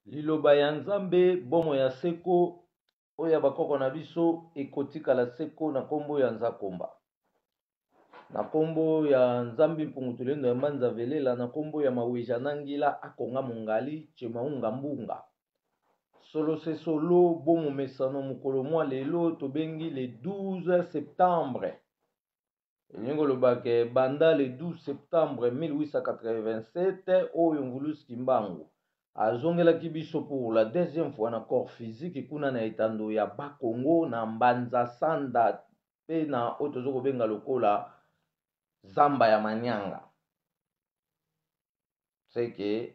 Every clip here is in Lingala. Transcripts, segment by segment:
Liloba ya Nzambe, bomoi ya seko, oyo ya bakoko na biso ekotikala seko na nkombo ya Nzakomba. Na nkombo ya Nzambi Mpungu Tulendo ya Mbanza Velela, na nkombo ya Maweja Nangila Akonga Mongali Chemaunga Mbunga. Solo se solo, bo momesano mokolo mwa lelo tobengi le 12 septembre. Elingi koloba ke banda le 12 septembre 1887 oyo Mvuluzi Kimbangu azongelaki biso pour la deuxième fois na corps physique kuna na etando ya Bas-Congo na Mbanza Sanda mpe na oyo tozo kobenga lokola zamba ya Manianga. C'est que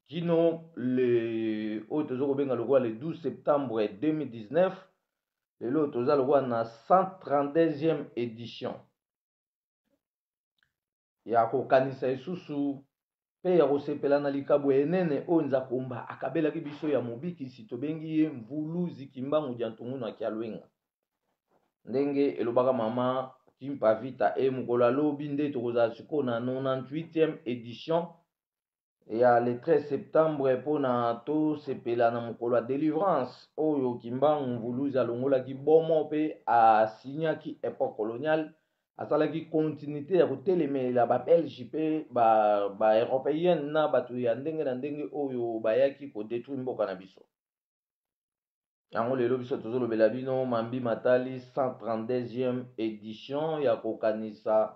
kino le oyo tozo kobenga lokola le 12 septembre 2019 lelo toza lokola na 132e édition ya kokanisa lisusu mpe ya kosepela na likabo enene oyo Nzakomba akabelaki biso ya mobikisi tobengi ye Mvuluzi Kimbangu Diantungunu Akialwenga ndenge elobaka mama Kimpa Vita e mokolo alobi nde tokozala sikoyo na 98e édition ya le 13 septembre mpo na tosepela na mokolo ya delivrance oyo Kimbangu Mvuluzi alongolaki bomo mpe asignaki epoque coloniale asalaki continuité ya kotelemela ba belge mpe ba, ba européenne na bato ya ndenge na ndenge oyo bayaki kodetruire mboka na biso. Yango lelo biso tozolobela bino mambi matali 132e edition ya kokanisa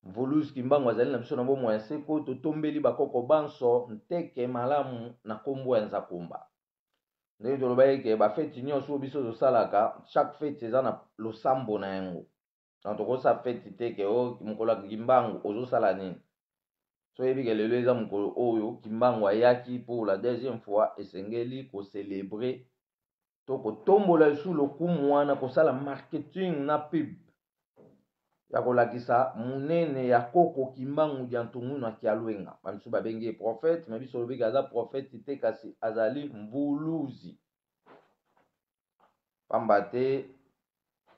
Mvuluzi Kimbangu azali na biso na bomoi ya seko. Totombeli bakoko banso nteke malamu na nkombo ya Nzakomba. Ndenge tolobaki ke bafeti nyonso oyo biso tosalaka, chaque feti eza na losambo na yango. Donc tokosala feti te ke o oh, mokolo ya Kimbangu ozosala nini? So oyebi ke lelo eza mokolo oyo Kimbangu ayaki pour la deuxième fois, esengeli kocelebre to kotombola lisusu lokumu wana, kosala marketing na pub ya kolakisa monene ya koko Kimbangu Diantungunu na Kialwenga. Bamisusu babengi ye prophète, mais biso tolobiki aza prophète te, kasi azali mvuluzi. Pamba te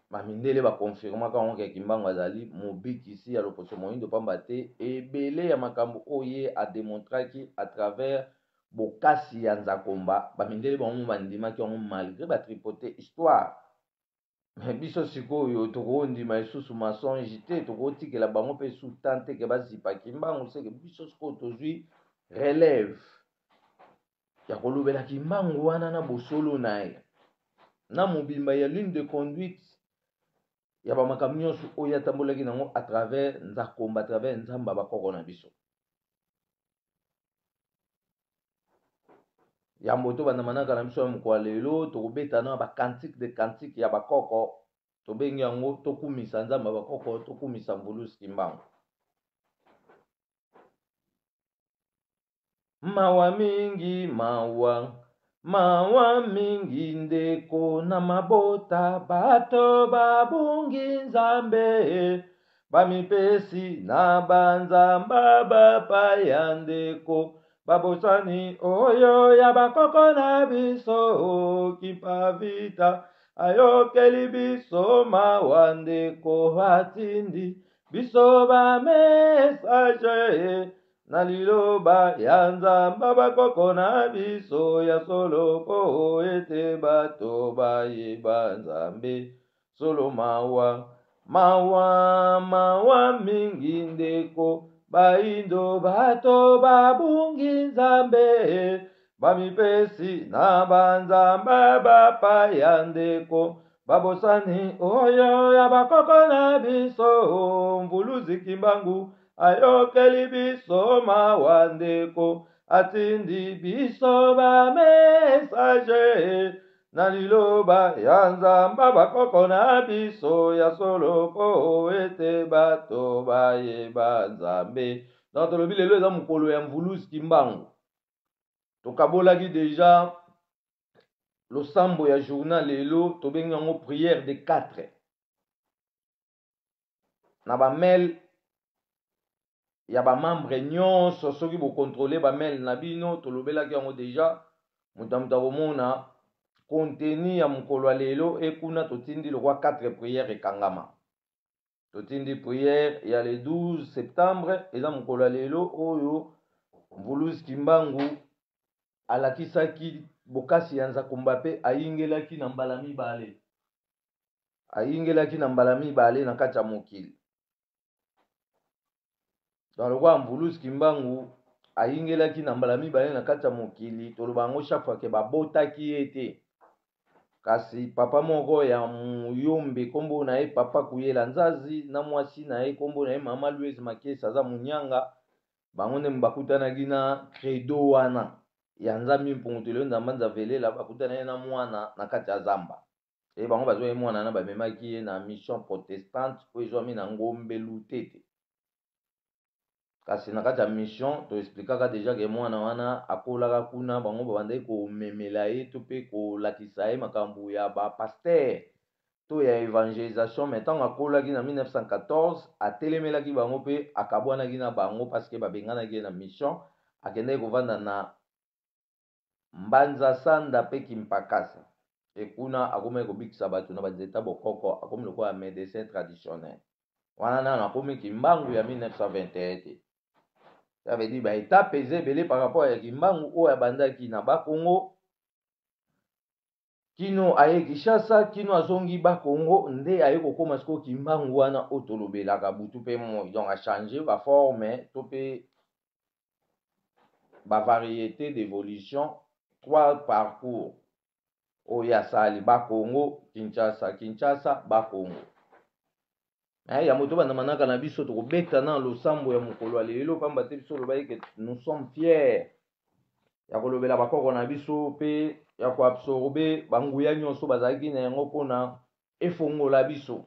bamindele bakonfirmaka yango ke Kimbangu azali mobikisi ya loposo moindo, pamba te ebele ya makambo oyo ye ademontraki à travers bokasi ya Nzakomba, bamindele bango bandimaki yango malgré batripote histoire. Mais biso sikoyo tokondima lisusu mensonge te, tokotikela bango mpe lisusu temps te ke bazipa Kimbangu. Seke biso sikoyo tozwi relève ya kolobela Kimbangu wana na bosolo na ye na mobimba ya ligne de conduite ya bamakambo nyonso oyo atambolaki nango à travers Nzakomba, à travers Nzamba bakoko na biso. Yambo tobanda manaka na biso ya mokolo ya lelo, tokobeta na ba cantique de cantique ya bakoko, tobengi yango tokumisa Nzambe ya bakoko, tokumisa Mvuluzi Kimbangu. Mawa mingi, mawa, mawa mingi ndeko na mabota, bato babungi Nzambe, bamipesi na banzamba bapaya ndeko, babosani oyo ya bakoko na biso. Kimpa Vita ayokeli biso mawa ndeko, atindi biso ba message na liloba ya Nzambe bakoko na biso ya solo, mpo ete bato bayeba Nzambe solo. Mawa, mawa, mawa mingi ndeko, baindo bato babungi Nzambe, bamipesi na banzambe bapaya ndeko, babosani oyo ya bakoko na biso. Mvuluzi Kimbangu ayokeli biso mawa ndeko, atindi biso ba message na liloba ya Nzambe bakoko na biso ya solo, mpo ete bato bayeba Nzambe. Donc tolobi lelo eza mokolo ya Mvuluzi Kimbangu. Tokabolaki deja losambo ya journal lelo, tobengi yango prière de 4 na ba mail ya ba membre nyonso. Soki bokontrole ba mail na bino, tolobelaki yango deja, moto ya moto akomona contenu ya mokolo ya lelo. E kuna totindi lokwa 4 prière ekangama. Totindi prière ya le 12 septembre, eza mokolo ya lelo oyo Mvuluzi Kimbangu. Alakisaki bokasi ya Nzakomba mpe ayingelaki na mbala mibale. Ayingelaki na mbala mibale na kati ya mokili. Donc lokola Mvuluzi Kimbangu ayingelaki na mbala mibale na kati ya mokili, toloba yango chaque fois ke babotaki ye te. Kasi papa moko ya Muyombe kombo na ye papa Kuyela Nzazi na mwasi na ye kombo na ye mama Louise Makesi aza Munyanga, bango nde bakutanaki na credo wana ya Nzambi Mpungu Tulendo Nzamba Nzavelela, bakutanaki na mwana na kati ya zamba. E bango bazwaki mwana na bamemaki ye na mission protestante oyo ezwami na Ngombe Lutete. Kasi na kati ya mission to explikaka deja ke mwana wana akolaka kuna, bango babandaki komemela ye to mpe kolakisa ye makambo ya ba pasteur to ya evangelisation. Mais ntango akolaki na 1914 atelemelaki bango mpe akabwanaki na bango parce que babenganaki ye na mission, akendaki kovanda na Mbanza Sanda mpe Kimpakasa. E kuna akomaki kobikisa bato na banzeta bokoko, akomi lokola medecin traditionnel. Wana nano akomi Kimbangu ya 1921 te. Ça veut dire ba étapes eza ebele par rapport ya Kimbangu oyo abandaki na Bakongo kino aye Kinshasa, kino azongi Bakongo, nde aye kokoma sikoyo Kimbangu wana oyo tolobelaka butu mpe moi. Donc a changer ba forme to mpe ba variété d'évolution, trois parcours oyo asali Bakongo, Kinshasa, Kinshasa, Bakongo. Ya moto banda manaka na biso tokobeta na losambo ya mokolo ya lelo, pamba te biso olobaki ke nous sommes fiers ya kolobela bakoko na biso mpe ya koabsorbe banguya nyonso bazalaki na yango mpona efongola biso.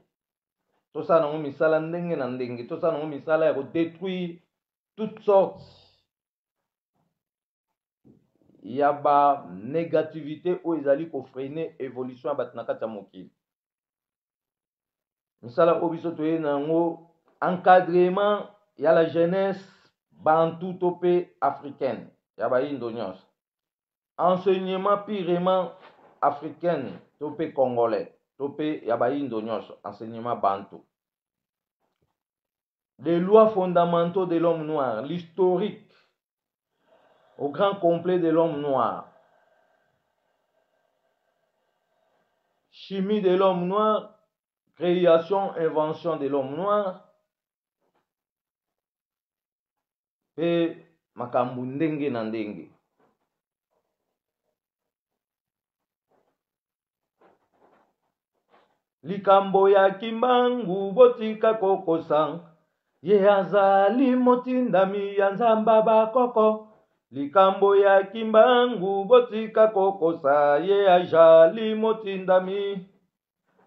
Tosala nango misala ndenge na ndenge, tosala nango misala ya kodétruire toutes sortes ya ba négativité oyo ezali kofreine évolution ya bato na kati ya mokili. Misala oyo biso toye na yango, encadrement ya la jeunesse bantu to mpe africaine ya bayindo nyonso, enseignement purement africaine to mpe congolais to mpe ya bayindo nyonso, enseignement bantu, les lois fondamentaux de l'homme noir, l'historique au grand complet de l'homme noir, chimie de l'homme noir, création, invention de l'homme noir, mpe makambo ndenge na ndenge. Likambo ya Kimbangu botika kokosa, ye azali motindami ya Nzamba bakoko. Likambo ya Kimbangu botika kokosa, ye azali motindami.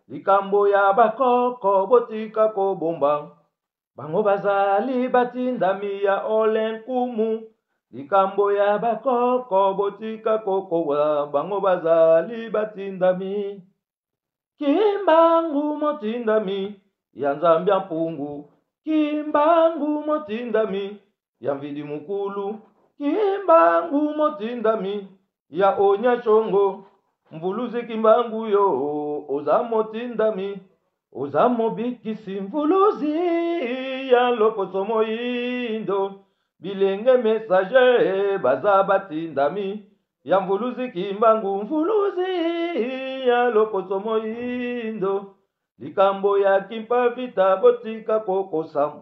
Likambo ya bakoko botika kobomba, bango bazali batindami ya ole nkumu. Likambo ya bakoko botika kokoba, bango bazali batindami. Kimbangu motindami ya Nzambe ya mpungu, Kimbangu motindami ya Mvidi Mukulu, Kimbangu motindami ya Onya Chongo, Mvuluzi Kimbangu yo oza motindami, oza mobikisi Mvuluzi ya loposo moyindo, bilenge messager baza batindami ya Mvuluzi Kimbangu, Mvuluzi ya loposo moyindo. Likambo ya Kimpavita botika kokosa,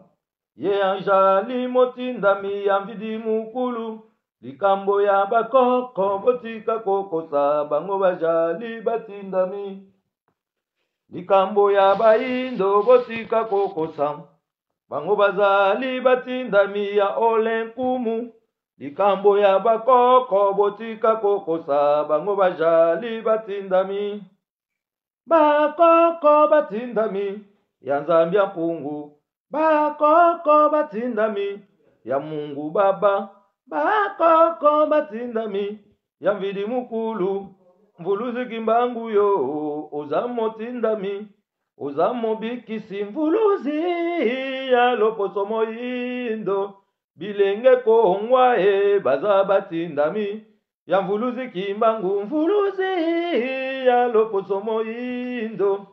ye anjali motindami ya Mvidi Mukulu. Likambo ya bakoko botika kokosa, bango bajali batindami. Likambo ya bayindo botika kokosa, bango bazali batindami ya ole nkumu. Likambo ya bakoko botika kokosa, bango bajali batindami. Bakoko batindami ya Nzambe ya mpungu, bakoko batindami ya Mungu Baba, bakoko batindami ya Mvidi Mukulu, Mvuluzi Kimbangu yo oza motindami, oza mobikisi Mvuluzi ya loposo moyindo, bilenge kongwa e baza batindami ya Mvuluzi Kimbangu, Mvuluzi ya loposo moyindo.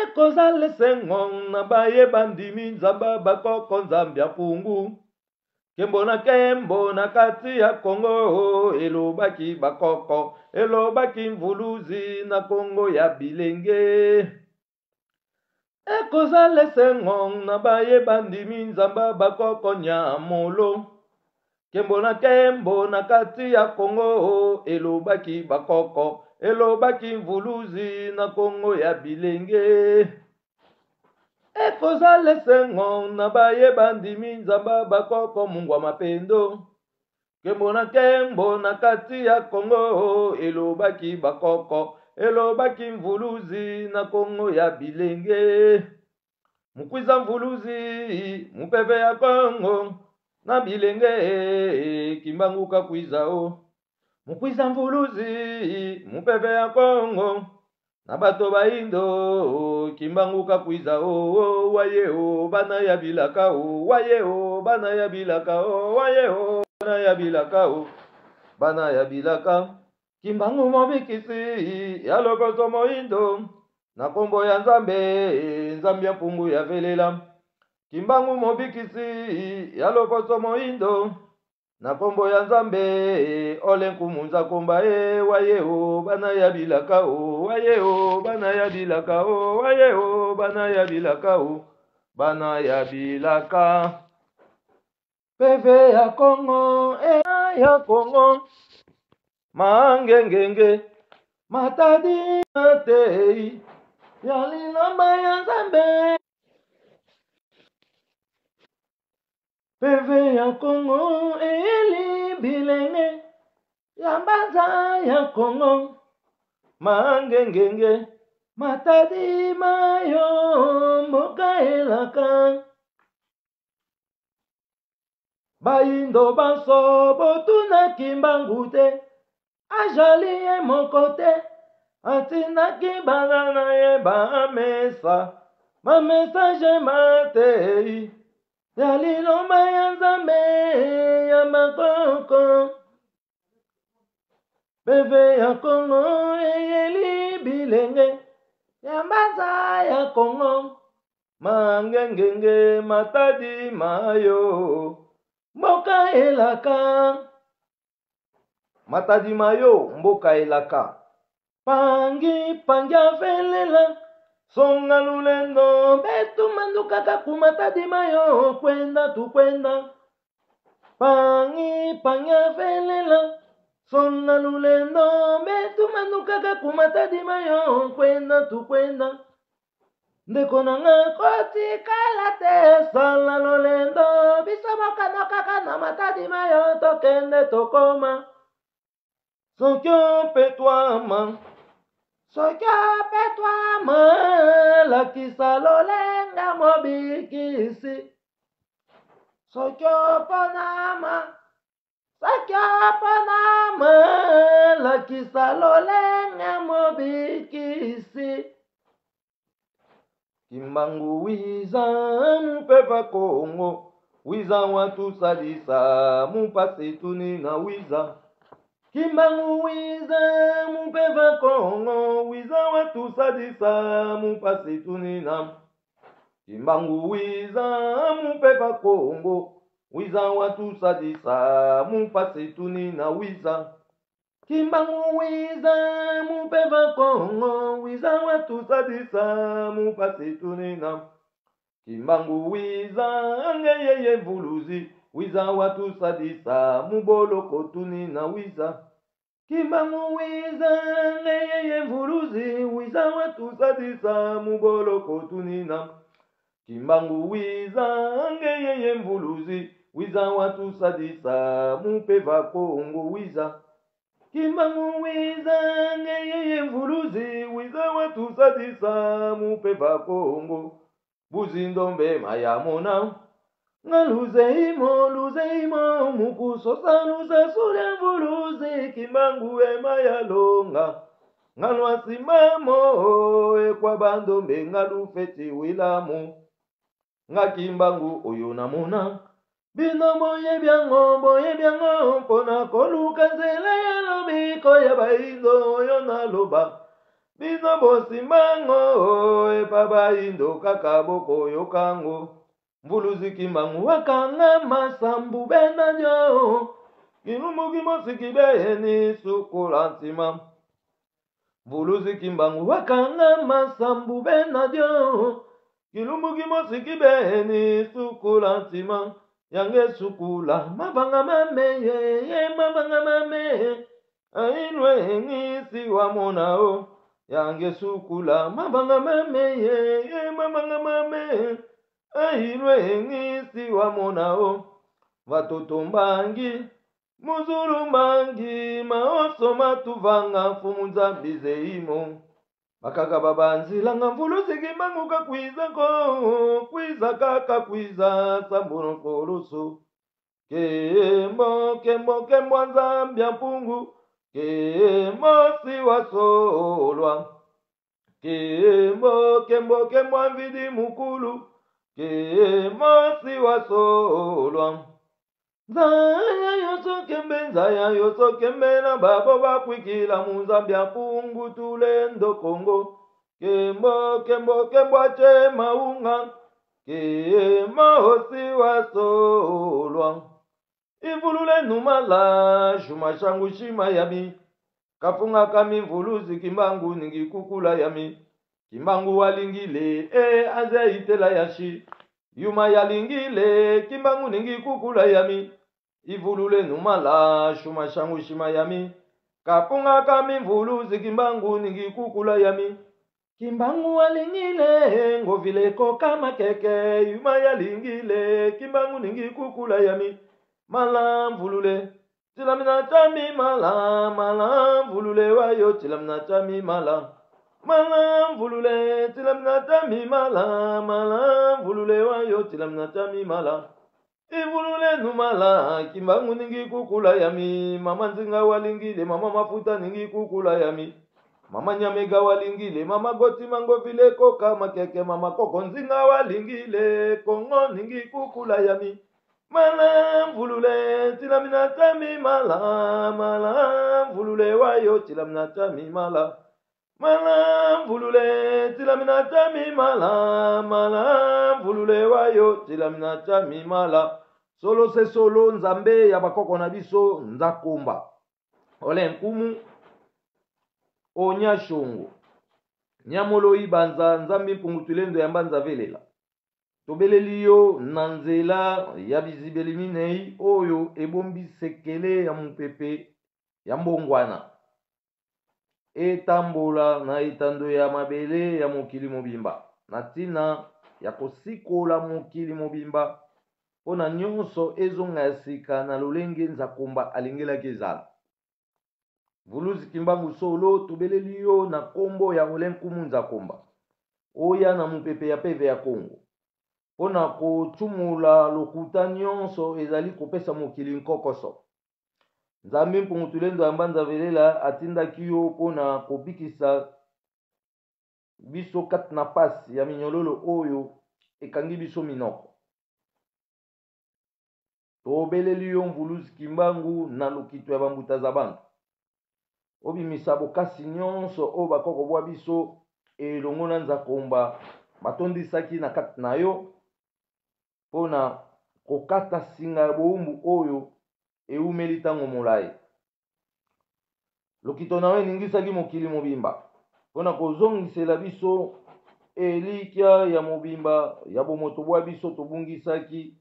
Ekozala esengo na baye bandimi Nzambe bakoko Nzambe ya mpungu. Kembo na kembo na kati ya Kongo, elobaki bakoko, elobaki mvuluzi na Kongo ya bilenge. Ekozala esengo na baye bandimi Nzamba bakoko Nyamolo. Kembo na kembo na kati ya Kongo, elobaki bakoko, elobaki mvuluzi na Kongo ya bilenge. Ekozala esengo na baye bandimi Nzamba bakoko mungwa mapendo. Kembo na kembo na kati ya Kongo, elobaki bakoko, elobaki mvuluzi na Kongo ya bilenge. Mukwiza mvuluzi, mupepe ya Kongo, na bilenge, Kimbangu kakwiza o. Mukwiza mvuluzi, mupepe ya Kongo, na bato baindo, Kimbangu kakwiza o, o, waye o, bana ya bilaka o, waye o, bana ya bilaka o, waye o, bana ya bilaka o, bana ya bilaka. Kimbangu mobikisi ya lokoso moindo, na kombo ya Nzambe, Nzambe ya mpungu ya velela. Kimbangu mobikisi ya lokoso moindo, na kombo ya Nzambe, ole nkumu nzakomba e, waye o, bana ya bilaka o, waye o, bana ya bilaka o, waye o, bana ya bilaka o, bana ya bilaka. Peve ya Kongo, e ya Kongo, mangengenge, matadi matei, ya lilomba ya Nzambe. Peve ya Kongo, eyeli bilenge, ya mbanza ya Kongo, mangengenge, matadi mayo, mboka elaka. Bayindo banso botunaki mbangu te, ajali ye moko te, atinaki bana na ye bamesa, bamessage matei, ya lilomba ya Nzambe ya bakoko. Peve ya Kongo eyeli bilenge, ya mbanza ya Kongo, mangengenge matadi mayo, mboka elaka. Matadi mayo, mboka elaka. Pangi, pangi avelela, songa lulendo, betu manduka kaku matadi mayo, kwenda tu kwenda. Pangi, pangi avelela, songa lulendo, betu manduka kaku matadi mayo, kwenda tu kwenda. Ndeko na nga kotikala te, sala lolendo, biso mokano kaka na matadi mayo, tokende tokoma. Soki opetwama, soki opetwama, lakisa lolenga mobikisi. Soki oponama, soki oponama, lakisa lolenga mobikisi. Kimbangu wiza mupepa Kongo, wiza watusalisa mupasi tunina wiza. Kimbangu wiza mupepa Kongo, wiza watusalisa mupasi tunina. Kimbangu wiza mupepa Kongo, wiza watusalisa mupasi tunina wiza. Kimbangu wiza mupepa Kongo, wiza watusalisa mupasi tunina. Kimbangu wiza ngeyeye mvuluzi, wiza watusalisa muboloko tunina wiza. Kimbangu wiza ngeyeye mvuluzi, wiza watusalisa muboloko tunina. Kimbangu wiza ngeyeye mvuluzi, wiza watusalisa mupeva Kongo wiza. Kimbangu wiza ngeyeye mvuluzi, wiza watusalisa mupeva Kongo. Buzindombe mayamona, nga luzeimo, luzeimo, mukusosa luze surya mvuluzi, Kimbangu ema yalonga. Nga lwasimamo, ekwa bandombe, nga lufeti wilamu. Nga Kimbangu oyo namona, bino boyebi yango, boyebi yango, mpona koluka nzela ya lobiko ya baindo oyo naloba. Bino bosimbango, epa baindo kaka bokoyokango. Mvuluzi Kimbangu wakanga masambu bena nyo Kilumbu kimosi kibeni sukula ntima Mvuluzi Kimbangu wakanga masambu bena nyo Kilumbu kimosi kibeni sukula ntima Yange sukula mabanga mame ye ye mabanga mame Ainwe ngisi wa mona o Yange sukula mabanga mame ye ye mabanga mame Ainwe ngisi wa mona o Vatoto mbangi muzulu mbangi maoso matuvanga mfumu nzambi zeimo Bakaka babanzilanga mvuluzi Kimbangu kakwiza ko kwiza kaka kwiza sambuno kolusu Kembo kembo kembo nzambi ya mpungu kembo si wa solwa Kembo kembo kembo mvidi mukulu kembo si wa solwa Nzaya yoso kembe nzaya yoso kembe na babo bakwikila mu nzambi ya mpungu tulendo Kongo Kembo kembo kembo ache maunga kembo si wa solwa Ivulule numala shuma shangu shima yami Kafunga kami mvuluzi Kimbangu ningi kukula yami Kimbangu walingile e aze itela yashi Yuma yalingile Kimbangu ningi kukula yami Ivulule numala shuma shangu shima yami Kafunga kami mvuluzi Kimbangu ningi kukula yami Kimbangu walingile ngovile koka makeke Yuma yalingile Kimbangu ningi kukula yami Mala mvulule tilamina chami mala mala mvulule wayo tilamina chami mala mala mvulule tilamina chami mala mala mvulule wayo tilamina chami mala Ivulule numala Kimbangu ningi kukula yami mama nzinga walingile mama mafuta ningi kukula yami mama nyamega walingile mama goti mangovile koka makeke mama koko nzinga walingile kongo ningi kukula yami Mala mvulule tilamina chami mala mala mvulule wayo tilamina chami mala mala mvulule tilamina chami mala mala mvulule wayo tilamina chami mala Solo se solo nzambe ya bakoko na biso nzakomba Ole nkumu onya shongo nyamolo ibanza nzambi mpungu tulendo ya mbanza velela Tobeleli yo na nzela ya bizibeli minei oyo ebombi sekele ya mopepe ya mbongwana etambola na etando ya mabele ya mokili mobimba na ntina ya kosikola mokili mobimba mpo na nyonso ezonga ya sika na lolenge nzakomba alingelaki ezala. Mvuluzi Kimbangu solo tobeleli yo na kombo ya Ole Nkumu Nzakomba oya na mopepe ya peve ya Kongo mpo na kotumula lokuta nyonso ezali kopesa mokili nkokoso. Nzambe Mpungu Tulendo ya Mbanza Velela atindaki yo mpo na kobikisa biso kati na pasi ya minyololo oyo ekangi biso minoko. Tobeleli yo Mvuluzi Kimbangu na lokito ya bambuta za bantu. Obimisa bokasi nyonso oyo bakoko bwa biso elongo na nzakomba batondisaki na kati na yo mpona kokata singa ya bowumbu oyo eumeli ntango molai. Lokito na yo eningisaki mokili mobimba mpona kozongisela biso elikya ya mobimba ya bomoto bwa biso tobungisaki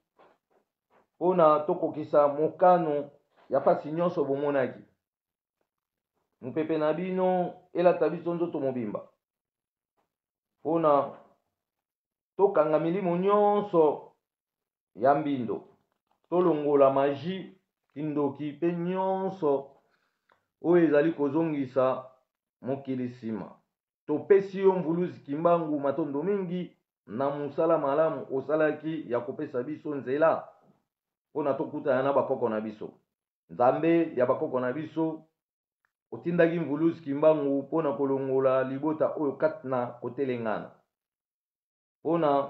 mpona tokokisa mokano ya pasi nyonso bomonaki. Mopepe na bino elata biso nzoto mobimba mpona tokanga milimo nyonso ya mbindo, tolongola magie, kindoki mpe nyonso oyo ezali kozongisa mokili nsima. Topesi yo Mvuluzi Kimbangu matondo mingi na mosala malamu osalaki ya kopesa biso nzela mpona tokutana na bakoko na biso. Nzambe ya bakoko na biso otindaki Mvuluzi Kimbangu mpona kolongola libota oyo kati na kotelengana, mpona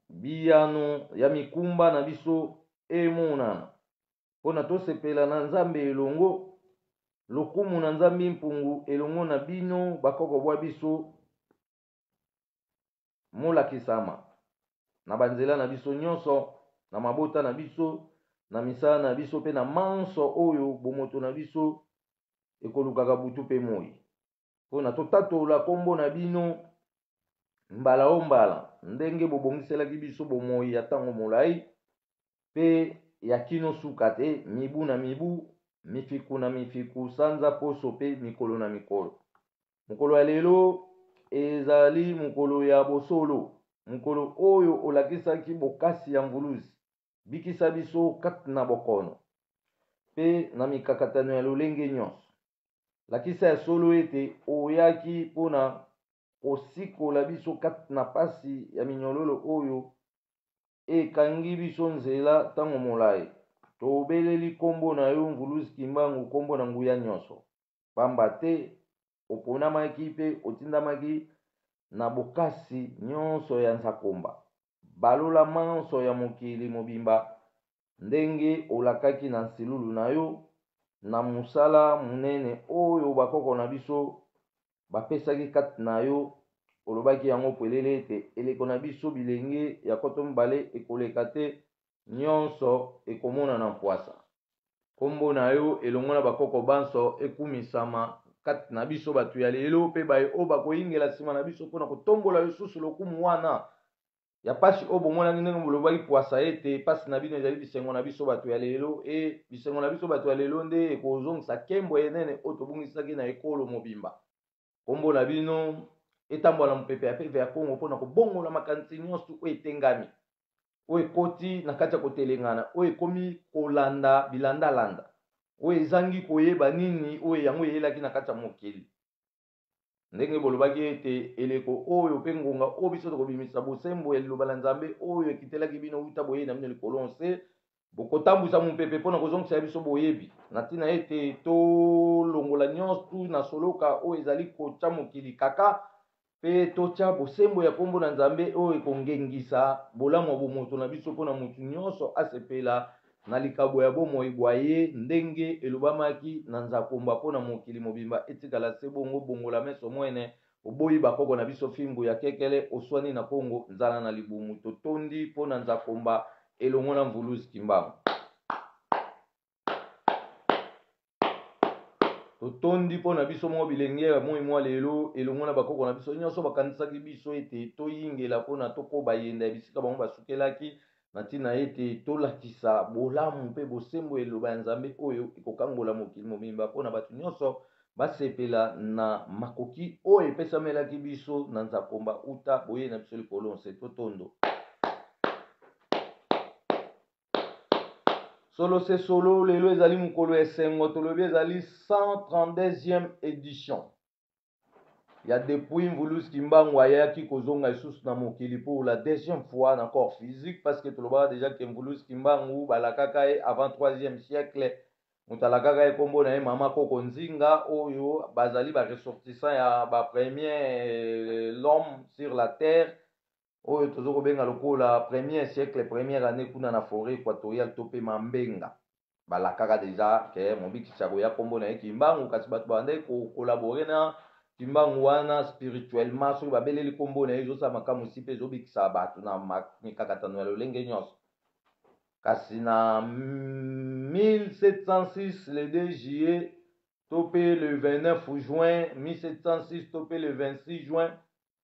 biyano ya mikumba na biso emonana, mpona tosepela na Nzambe elongo, lokumu na Nzambe mpungu elongo na bino bakoko bwa biso molakisama. na banzela na biso nyonso, na mabota na biso, na misala na biso mpe na manso oyo bomoto na biso ekolukaka butu mpe moi, mpo na totatola nkombo na bino mbala o mbala, ndenge bobongiselaki biso bomoi ya ntango molai mpe ya kino suka te, mibu na mibu, mifiku na mifiku, sanza, poso mpe mikolo na mikolo. Mokolo ya lelo ezali mokolo ya bosolo, mokolo oyo olakisaki bokasi ya mvuluzi. Bikisa biso kati na bokono mpe na mikakatano ya lolenge nyonso. Lakisa ya solo ete oyaki mpo na kosikola biso kati na pasi ya minyololo oyo ekangi biso nzela ntango molai. Tobeleli nkombo na yo, Mvuluzi Kimbangu, nkombo na nguya nyonso, pamba te oponamaki mpe otindamaki na bokasi nyonso ya Nzakomba. Balola manso ya mokili mobimba ndenge olakaki na nsilulu na yo, na mosala monene oyo bakoko na biso bapesaki kati na yo. Olobaki yango polele ete eleko na biso bilenge ya koto mibale ekoleka te, nyonso ekomonana mpwasa. Nkombo na yo elongo na bakoko banso ekumisama kati na biso bato ya lelo mpe baye oyo bakoyingela nsima na biso mpo na kotombola lisusu lokumu wana ya pasi oyo bomonaki ndenge bolobaki pwasa ete pasi na bino ezali bisengo na biso bato ya lelo e bisengo na biso bato ya lelo nde ekozongisa nkembo enene oyo tobungisaki na ekolo mobimba. Nkombo na bino etambola na mopepe ya peve ya Kongo mpo na kobongola makanisi nyonso oyo etengami, oyo ekoti na kati ya kotelengana, oyo ekomi kolanda bilandalanda, oyo ezangi koyeba nini oyo yango eyelaki na kati ya mokili. Ndenge bolobaki ete eleko oyo mpe ngonga oyo biso tokobimisa bosembo ya liloba na Nzambe oyo ekitelaki bino uta boyei na bino likolo nse, bokotambwisa mopepe mpo na kozongisa biso boyebi na ntina ete tolongola nyonso na soloka oyo ezali kotya mokili kaka mpe totya bosembo ya nkombo na Nzambe oyo ekongengisa bolamu ya bomoto na biso mpo na moto nyonso asepela na likabo ya bomoi bwa ye ndenge elobamaki na Nzakomba mpo na mokili mobimba etikala se bongo. Bongola meso mwene, oboyi bakoko na biso fimbu ya kekele, oswani na Kongo nzala na libumu, totondi mpo na Nzakomba elongo na Mvuluzi Kimbangu. Totondi mpo na biso moko bilenge ya moi mwa lelo elongo na bakoko na biso nyonso bakanisaki biso ete toyingela mpo na tokoba yenda ya bisika bango basukelaki na ntina ete tolakisa bolamu mpe bosembo ya Liloba ya Nzambe oyo ekokangola mokili mobimba mpo na bato nyonso basepela na makoki oyo epesamelaki biso na Nzakomba uta boyei na biso likolo nse. Totondo. Solo se solo, lelo ezali mokolo ya esengo, tolobi ezali 132e edition ya depuis Mvuluzi Kimbangu ayaki kozonga lisusu na mokili pour la deuxième fois na corps physique, parce que tolobaka déjà que Mvuluzi Kimbangu balakaka ye avant 3e siècle, moto alakaka ye nkombo na ye Mama Koko Nzinga, oyo bazali ba ressortissants ya ba premier l'homme sur la terre, oyo tozo kobenga lokola premier siècle première année kuna na forêt équatoriale to pe Mambenga. Balakaka deja ke mobikisi akoya nkombo na ye Kimbangu, kasi bato babandaki kokolabore na Kimbangu wana spirituellement, soki babeleli nkombo na ye ezosala makamwisi mpe ezobikisa bato na mikakatano ya lolenge nyonso. Kasi na 1706 le 2 juillet to pe le 29 juin 1706 to pe le 26 juin,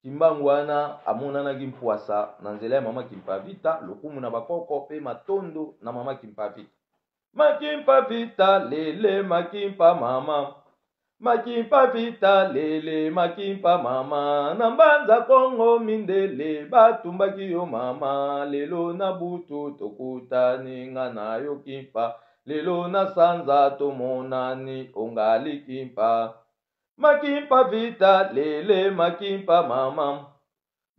Kimbangu wana amonanaki mpwasa na nzela ya Mama Kimpavita, lokumu na bakoko pe matondo na Mama Kimpavita. Makimpavita lele makimpa mama, Makimpavita lele makimpa mama, na Mbanza Kongo mindele batumbaki yo mama, lelo na butu tokutani nga na yo kimpa, lelo na sanza tomonani ongali kimpa. Makimpa vita lele makimpa mama,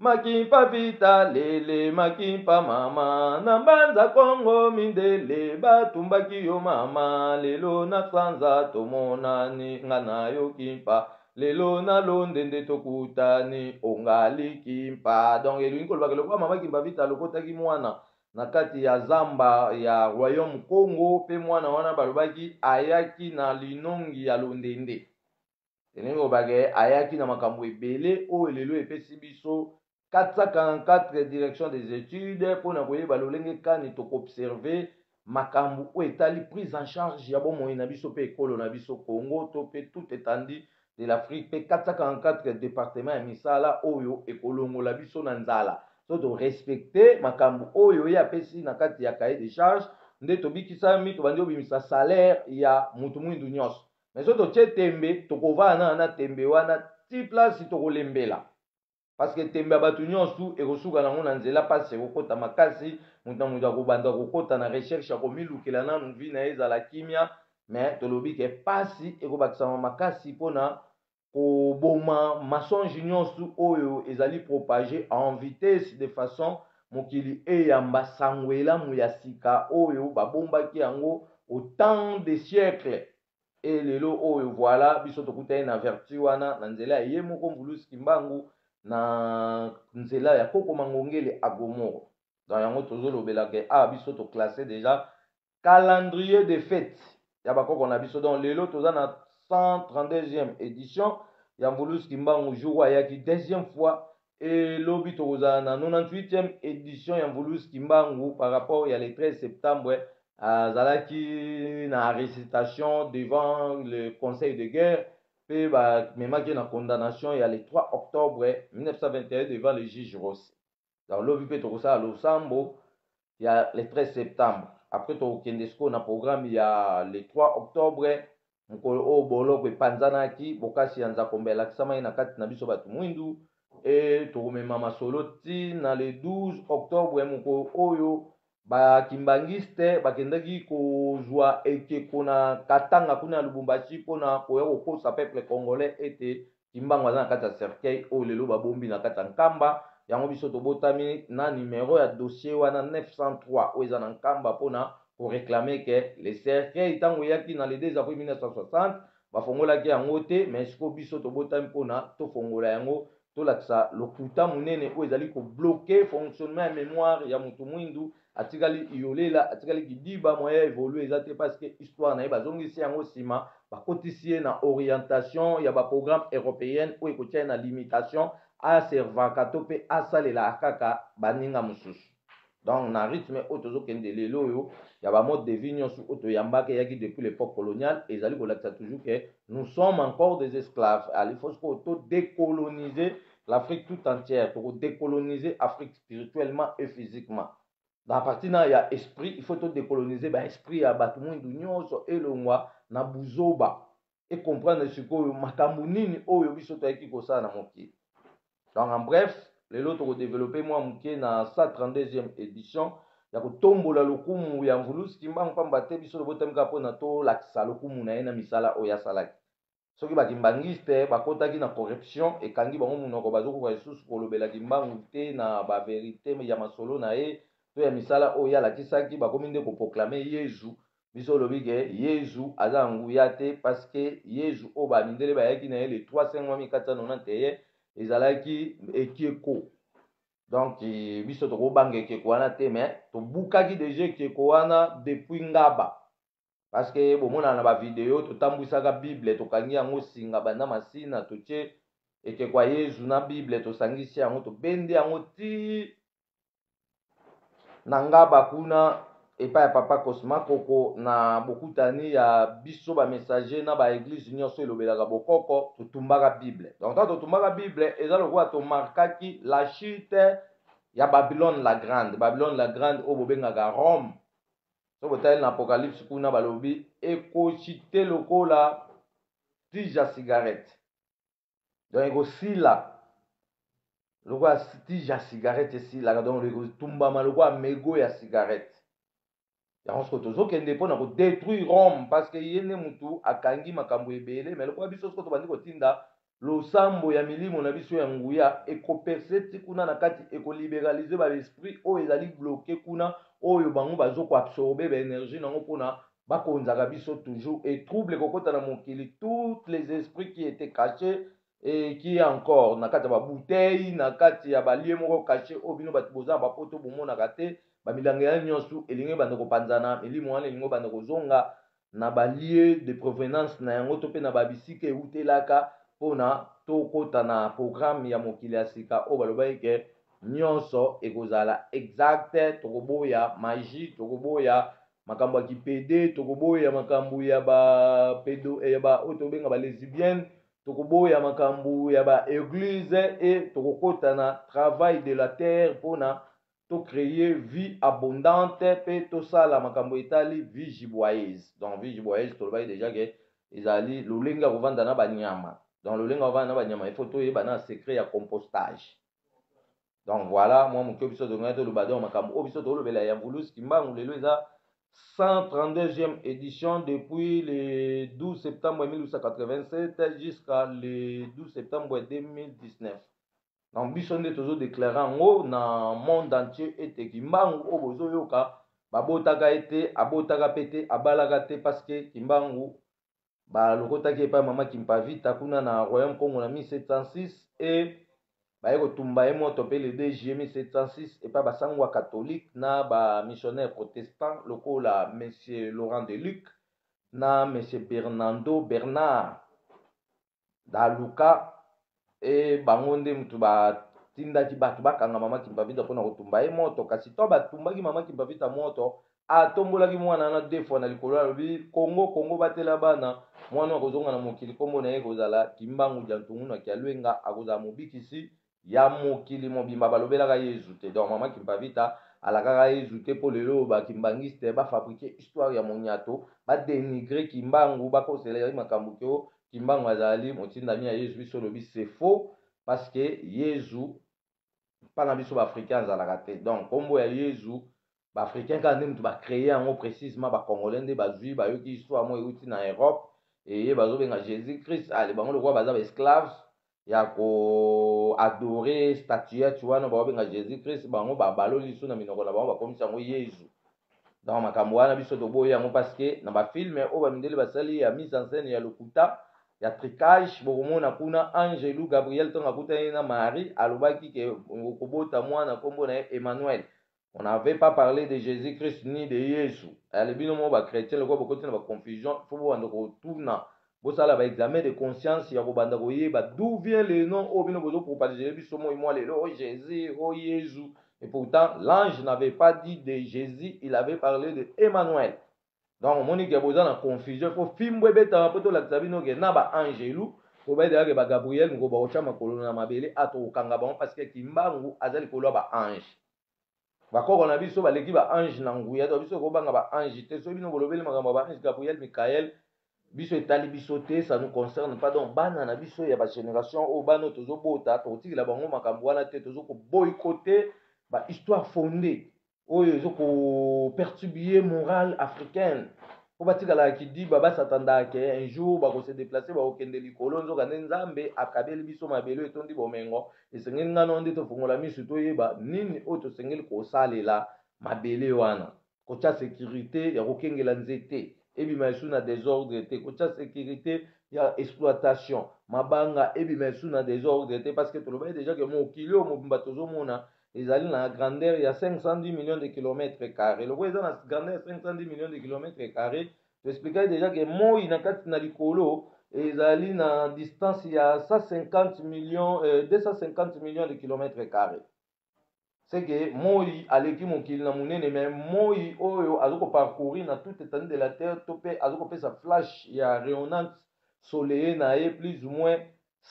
Makimpa vita lele makimpa mama, na Mbanza Kongo mindele batumbaki yo mama, lelo na sanza tomonani nga na yo kimpa, lelo na londe nde tokutani ongali kimpa. Donc elingi koloba ke lokola mama Kimpa Vita alokotaki mwana na kati ya zamba ya royaume Congo, pe mwana wana balobaki ayaki na linongi ya londende, elingi koloba ke ayaki na makambo ebele oyo lelo epesi biso 444 direction des études mpo na koyeba lolenge kani tokoobserve makambo oyo etali prise en charge ya bomoi na biso mpe ekolo na biso Congo to mpe toute étendue de l'Afrique mpe 444 département ya misala oyo ekolongola biso na nzala. So torespecte makambo oyo ye apesi na kati ya cahier de charge, nde tobikisami, tobandi obimisa salaire ya mutu mwindu nyonso. Mais so totie tembe, tokovanda na tembe wana ti place tokolembela, parce que tembe ya bato nyonso ekosuka nango na nzela. Mpasi ekokota makasi, moto na moto akobanda kokota na recherche ya komilukela nanu vie na ye ezala kimia. Mais tolobi ke pasi ekobakisama makasi mpona koboma mensonge nyonso oyo ezali propagé en vitesse, de façon mokili eyamba sango elamu ya sika oyo babombaki yango autant de siècles. E lelo oyo, voilà, biso tokutani na vertu wana na nzela ya ye moko Mvuluzi Kimbangu, na nzela ya Koko Mangongele Agomoro. Donc yango tozolobelaka awa. Biso toclasse déjà calendrier de fête ya bakoko na biso. Donc lelo toza na 132e édition ya Mvuluzi Kimbangu, jour ayaki deuxième fois. Elobi tokozala na 98e édition ya Mvuluzi Kimbangu par rapport ya le 13 septembre azalaki na récitation devant le conseil de guerre, mpe bamemaki na condamnation ya le 3 octobre 1921 devant le juge Rossi. Donc lobi mpe tokosala losambo ya le 13 septembre. Après tokokende sikoyo na programme ya le 3 octobre, mokolo oyo boloko epanzanaki, bokasi ya Nzakomba elakisamaki na kati na biso bato mwindu. E tokomema masolo ti na le 12 octobre, mokolo oyo bakimbangiste bakendaki kozwa ekeko na Katanga kuna ya Lubumbashi, mpona koya kokosa peuple congolais ete Kimbangu aza na kati ya cercueil oyo lelo babombi na kati ya Nkamba. Yango biso tobotami na numero ya dossier wana 903 oyo eza na Nkamba, mpona koréclamer ke le cercueil, ntango eyaki na le 2 avril 1960, bafongolaki yango te. Mais sikoyo biso tobotami mpona tofongola yango, tolakisa lokuta monene oyo ezali kobloquer fonctionnement ya mémoire ya motu mwindu. Atikali yolela, atikali kidiba, moyen évolue eza te, parce que histoire na ye bazongisi yango nsima, bakotisi ye na orientation ya baprogramme européenne oyo ekotia ye na limitation, aservaka to mpe asalelaka kaka baninga mosusu. Donc na rythme oyo tozokende lelo oyo ya bamode de vie nyonso oyo toyambaka eyaki depuis l'époque coloniale, ezali kolakisa toujours que nous sommes encore des esclaves. Il faut sikoyo todécoloniser l'Afrique tout entière. Tokodécoloniser Afrique spirituellement et physiquement. Na partie na ya esprit, il faut todécoloniser baesprit ya bato mwindu nyonso, elongwa na buzoba, ecomprendre sikoyo makambo nini oyo biso toyaki kosala na mokili. Donc en bref, lelo tokodévelopper mwa moke na 132e édition ya kotombola lokumu ya Mvuluzi Kimbangu, pamba te biso tobotami kaka mpona tolakisa lokumu na ye na misala oyo asalaki. Soki bakimbangiste bakotaki na corruption, ekangi bango monoko, bazokoka lisusu kolobela Kimbangu te na bavérité ya masolo na ye to ya misala oyo alakisaki, bakomi nde koproclamer Yezu. Biso olobi ke Yezu aza na nguya te, parce que Yezu oyo bamindele bayaki na ye le 3 5 1491 ezalaki ekeko. Donc biso tokobanga ekeko wana te, mais tobukaki déjà ekeko wana depuis Ngaba, parce que bomonana na bavideo totambwisaka Bible, tokangi yango singa banda Masina, totie ekeko ya Yezu na Bible, tosangisi yango, tobendi yango ti na Ngaba kuna epai ya papa Cosma Koko, na bokutani ya biso bamessager na baéglise nyonso elobelaka bokoko. Totumbaka Bible. Donc ntango totumbaka Bible, eza lokola tomarkaki la chute ya Babylone la Grande. Babylone la Grande oyo bobengaka Rome, so botali na Apocalypse kuna, balobi ekochuter lokola tige ya cigarette. Donc ekosila lokola tige ya cigarette esilaka, donc ekotumbama lokola mégot ya cigarette. Yango sikoyo tozokende mpona kodétruire Rome, parce que ye nde mutu akangi makambo ebele. Mais lokola biso sikoyo tobandi kotinda losambo ya milimo na biso ya nguya, ekopercer ti kuna na kati, ekolibéraliser baesprit oyo ezali bloqué kuna, oyo bango bazokoabsorber baénergie nango mpona bakonzaka biso toujours. Et trouble ekokɔta na mokili, toutes les esprits qui étaient cachés et qui est encore na kati ya babouteille, na kati ya balieu moko caché oyo bino bato boza na bapoto bomonaka te, bamilango ya nyonso elingi ebanda kopanzana. Milimo wana elingi obanda kozonga na balieu de provenance na yango, to mpe na babisika ewutelaka, mpona tokɔta na programme ya mokili ya sika oyo balobaki ke Nyonso ekozala exacte. Tokoboya magie, tokoboya makambo ya kipede, tokoboya makambo ya ba pedo, ya ba oyo tobenga ba lesbienne, tokoboya makambo ya ba église e tokokota na travail de la terre mpona tocréer vie abondante mpe tosala makambo etali vie giboyeuse. Donc vie giboyeuse, tolobaki déjà ke ezali lolenge ya kovanda na banyama. Donc lolenge ya kovanda na banyama, il faut toyeba na secret ya compostage. Donc voilà mwa moke biso tongaki toloba. Donc makambo oyo biso tolobela ya Mvuluzi Kimbangu lelo eza 132e édition, depuis le 12 septembre 1887 jusqu'à le 12 septembre 2019. Donc biso nde tozodéclarer yango na monde entier ete Kimbangu oyo bozoyoka, babotaka ye te, abotaka mpe te, abalaka te, parce que Kimbangu balokotaki epai mama Kimpavita kuna na royaume Congo na 1706 e baye kotumba ye moto mpe le 2 juillet 1706 epai basango ya catholique na bamissionnaire protestant lokola monsieur Laurent de Luc na monsieur Bernardo Bernard Daluka. E bango nde mutu batindaki bato bakanga mama Kimpavita mpona kotumba ye moto. Kasi to batumbaki mama Kimpavita moto, atombolaki mwana wana deux fois na likolo, alobi: "Kongo, Kongo, batela bana." Mwana akozonga na mokili, nkombo na ye kozala Kimbangu dia Ntungu na Kialwenga, akozala mobikisi ya mokili mobimba. Balobelaka Yezu te. Donc mama Kimpavita alakaka Yezu te, mpo lelo bakimbangiste bafabriquer histoire ya monyato, badénigrer Kimbangu, bakosela makambo ke Kimbangu azali motindami ya Yezu. Biso olobi c'est faux, parce que Yezu mpa na biso baafricain azalaka te. Donc nkombo ya Yezu, baafricain kaka nde moto bacréer yango, précisement bacongolais nde bazwi, bayoki histoire moko euti na Europe eye bazobenga Jésus Christ. Ale bango lokola baza baesclave ya koadorer statuette wana baobenga Jésus Christ, bango babaloli lisu na minoko na bango, bakomisi yango Yezu. Donc makambo wana biso toboyi yango, parce que na bafilm oyo bamindele basali ya mise en scène ya lokuta, ya tricage, bokomona kuna angelu Gabriel, ntongo akutani na Marie, alobaki ke okobota mwana, nkombo na ye Emmanuel. On n'avait pas parlé de Jésus-Christ ni de Yesu. Ale bino moko bachrétien, lokola bokoti na baconfusion, fo bobanda kotuna, bosala baexamen de conscience ya kobanda koyeba d'où vient le nom oyo bino bozopropager biso moi mwa lelo, o Jésus, o Yesu. Et pourtant l'ange n'avait pas dit de Jésus, il avait parlé de Emmanuel. Donc omoni ke boza na confusion, fo fimbo ebetama mpo tolakisa bino ke na baangelu tobayedekake bagabriel moko bakotya makolo na mabele ato kokanga bango, parce que Kimbangu aza likolo ya baange. Bakoko na biso baleki baange na nguya. To biso kobanga baange te. Soki bino bolobeli makambo ya baange Gabriel, Mikael, biso etali biso te, ça nous concerne pas. Donc bana na biso ya bagénération oyo, bana oyo tozobota, tokotikela bango makambo wana te. Tozokoboycotter bahistoire fondée oyo ezokoperturber morale africaine, mpo batikalaka kidiba, basatandaka ke un jour bakose déplacer, bakokende likolo. Nzoka nde Nzambe akabeli biso mabele etondi bomengo. Esengeli ngano nde tofongola miso, toyeba nini oyo tosengeli kosalela mabele wana: kotia sécurité ya kokengela nzete ebima esu na désordre te, kotia sécurité ya exploitation mabanga ebima esu na désordre te, parce que tolobaki déjà ke mokili oyo mobimba tozomona ezali na grandeur ya 510 millions de kilomètres carré. Lokola eza na grandeur ya 510 millions de kilomètres carré, toexpliquaki déjà ke moi na kati na likolo ezali na distance ya 150 millions, 250 millions de kilomètres carré. C'est que moi aleki mokili na monene, mais moi oyo azokoparcourir na toute étendue de la terre to mpe azokopesa flash ya rayonnante soleil na ye plus ou moins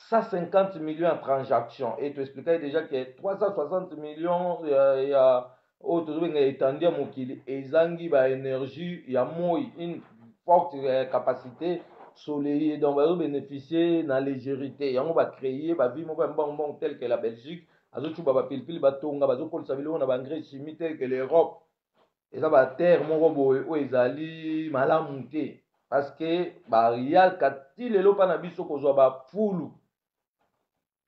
150 millions ya transactions. Et toexpliquaki déjà ke 360 millions ya oyo tozobenga étendue ya mokili ezangi baénergie ya moi, une forte capacité soleil. Donc bazobénéficie na légèreté yango, bacréer bavie moko ya mbongo tel que la Belgique azocuba bapilipili, batonga, bazokolisa biloko na baengrais chimie, tel que l'Europe eza baterre moko boye oyo ezali malamu te, parce que bayaka ti lelo mpa na biso kozwa bafulu,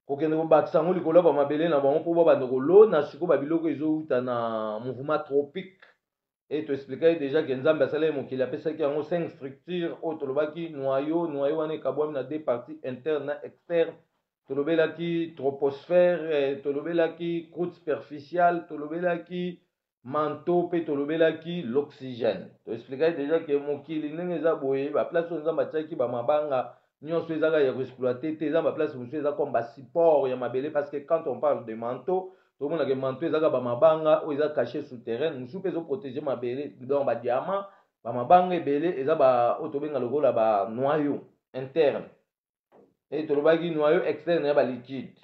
kokende kobakisa yango likolo ya bamabele na bango mpo babanda kolona. Sikoyo babiloko ezowuta na mouvement tropique. E toexpliquaki déjà ke Nzambe asalaki mokili, apesaki yango 5 structure oyo tolobaki: noyau, noyau wana ekabwami na deux parties, interne na externe. Tolobelaki troposphère, tolobelaki croûte superficiale, tolobelaki manteau mpe tolobelaki l'oxygène. Toexpliquaki déjà ke mokili ndenge eza boye, baplace oyo Nzambe atiaki bamabanga nyonso ezaka ya koexploiter te. Eza baplace mosusu eza comme basupport ya mabele, parce que quand on parle de manteau, Tomona ke manteau ezaka ba mabanga oyo eza caché souterraine, mosusu mpe ezoprotege mabele, donc ba diamant, ba mabanga ebele eza ba oyo tobenga lokola ba noyau interne. E tolobaki noyau externe ya ba liquide.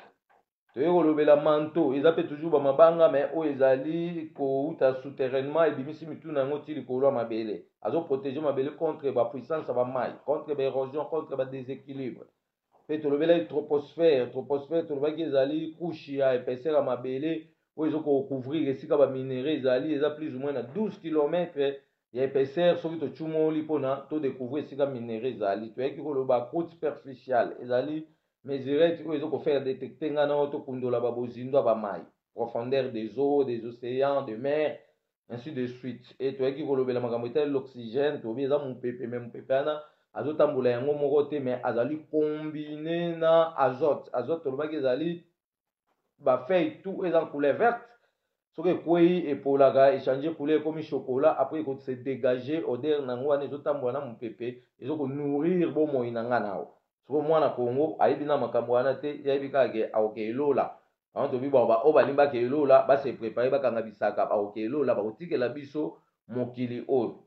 Toye kolobela manteau, eza mpe toujours ba mabanga, mais oyo ezali kouta souterrainement, ebimisi mitu na yango ti likolo ya mabele, azoprotege mabele contre ba puissance ya bamai, contre ba érosion, contre ba déséquilibre. Mpe tolobelaki troposphère. Troposphère, tolobaki ezali couche ya épaisseur ya mabele oyo ezokocouvrir esika baminerai ezali, eza plus ou moins na 12 km ya épaisseur soki tocumoli mpona todécouvrir esika minerai ezali. Toyaki koloba croûte superficiale, ezali mesurette oyo ezokofaire détecter ngai na oyo tokundola babozindo ya bamai, profondeur des eaux, des océans, de mer, ainsi de suite. E toyaki kolobela makambo etali l'oxygène. Toyebi eza mopepe, mais mopepe wana azotambola yango moko te, mais azali combiné na azote. Azote, tolobaki ezali bafeuille tout eza couleur verte, soki ekwei epolaka, echange couleur, ekomi chocolat, après ekose dégager odeur nango wana ezotambola na mopepe, ezokonourrir bomoi na nga na yo. Soki mwana Kongo ayebi na makambo wana te, yayebi kaka ke akoke elola bango. Tobi bon, baoyo balingi bake elola, base préparer, bakanga bisaka, bakoke elola, bakotikela biso mokili oyo.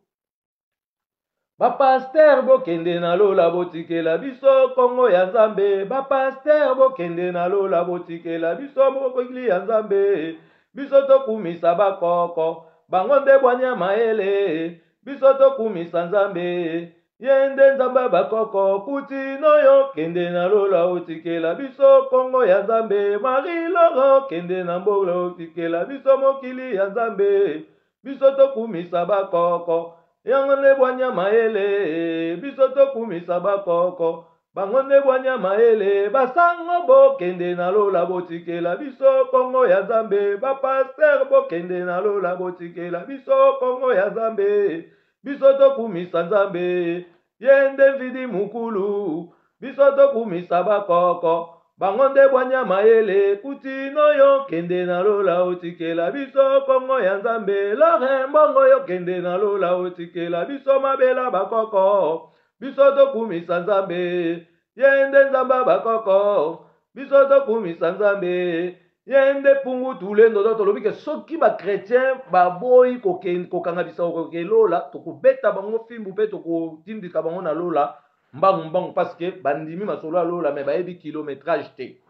Bapasteur bokende na lola, botikela biso Kongo ya Nzambe. Bapasteur bokende na lola, botikela biso mokili ya Nzambe. Biso tokumisa bakoko, bango nde bwanya mayele. Biso tokumisa Nzambe, ye nde Nzambe bakoko. Kutino yo kende na lola, otikela biso Kongo ya Nzambe. Marie Loro kende na mbola, otikela biso mokili ya Nzambe. Biso tokumisa bakoko, yango nde bwanya mayele. Biso tokumisa bakoko, bango nde bwanya mayele. Basango bokende na lola, botikela biso Kongo ya Nzambe. Bapasteur bokende na lola, botikela biso Kongo ya Nzambe. Biso tokumisa Nzambe, ye nde mvidi mokulu. Biso tokumisa bakoko, bango nde bwanya mayele. Kutino yo kende na lola, otikela biso Kongo ya Nzambe. Lore mbongo yo kende na lola, otikela biso mabela bakoko. Biso tokumisa Nzambe, ye nde Nzambe bakoko. Biso tokumisa Nzambe, ye nde pungu tulendo. Do tolobi ke soki bachrétien baboyi kokanga bisako kokelola, tokobeta bango fimbu mpe tokotindika bango na lola mbangu mbangu, parce que bandimi masolo ya lola, mais bayebi kilométrage te.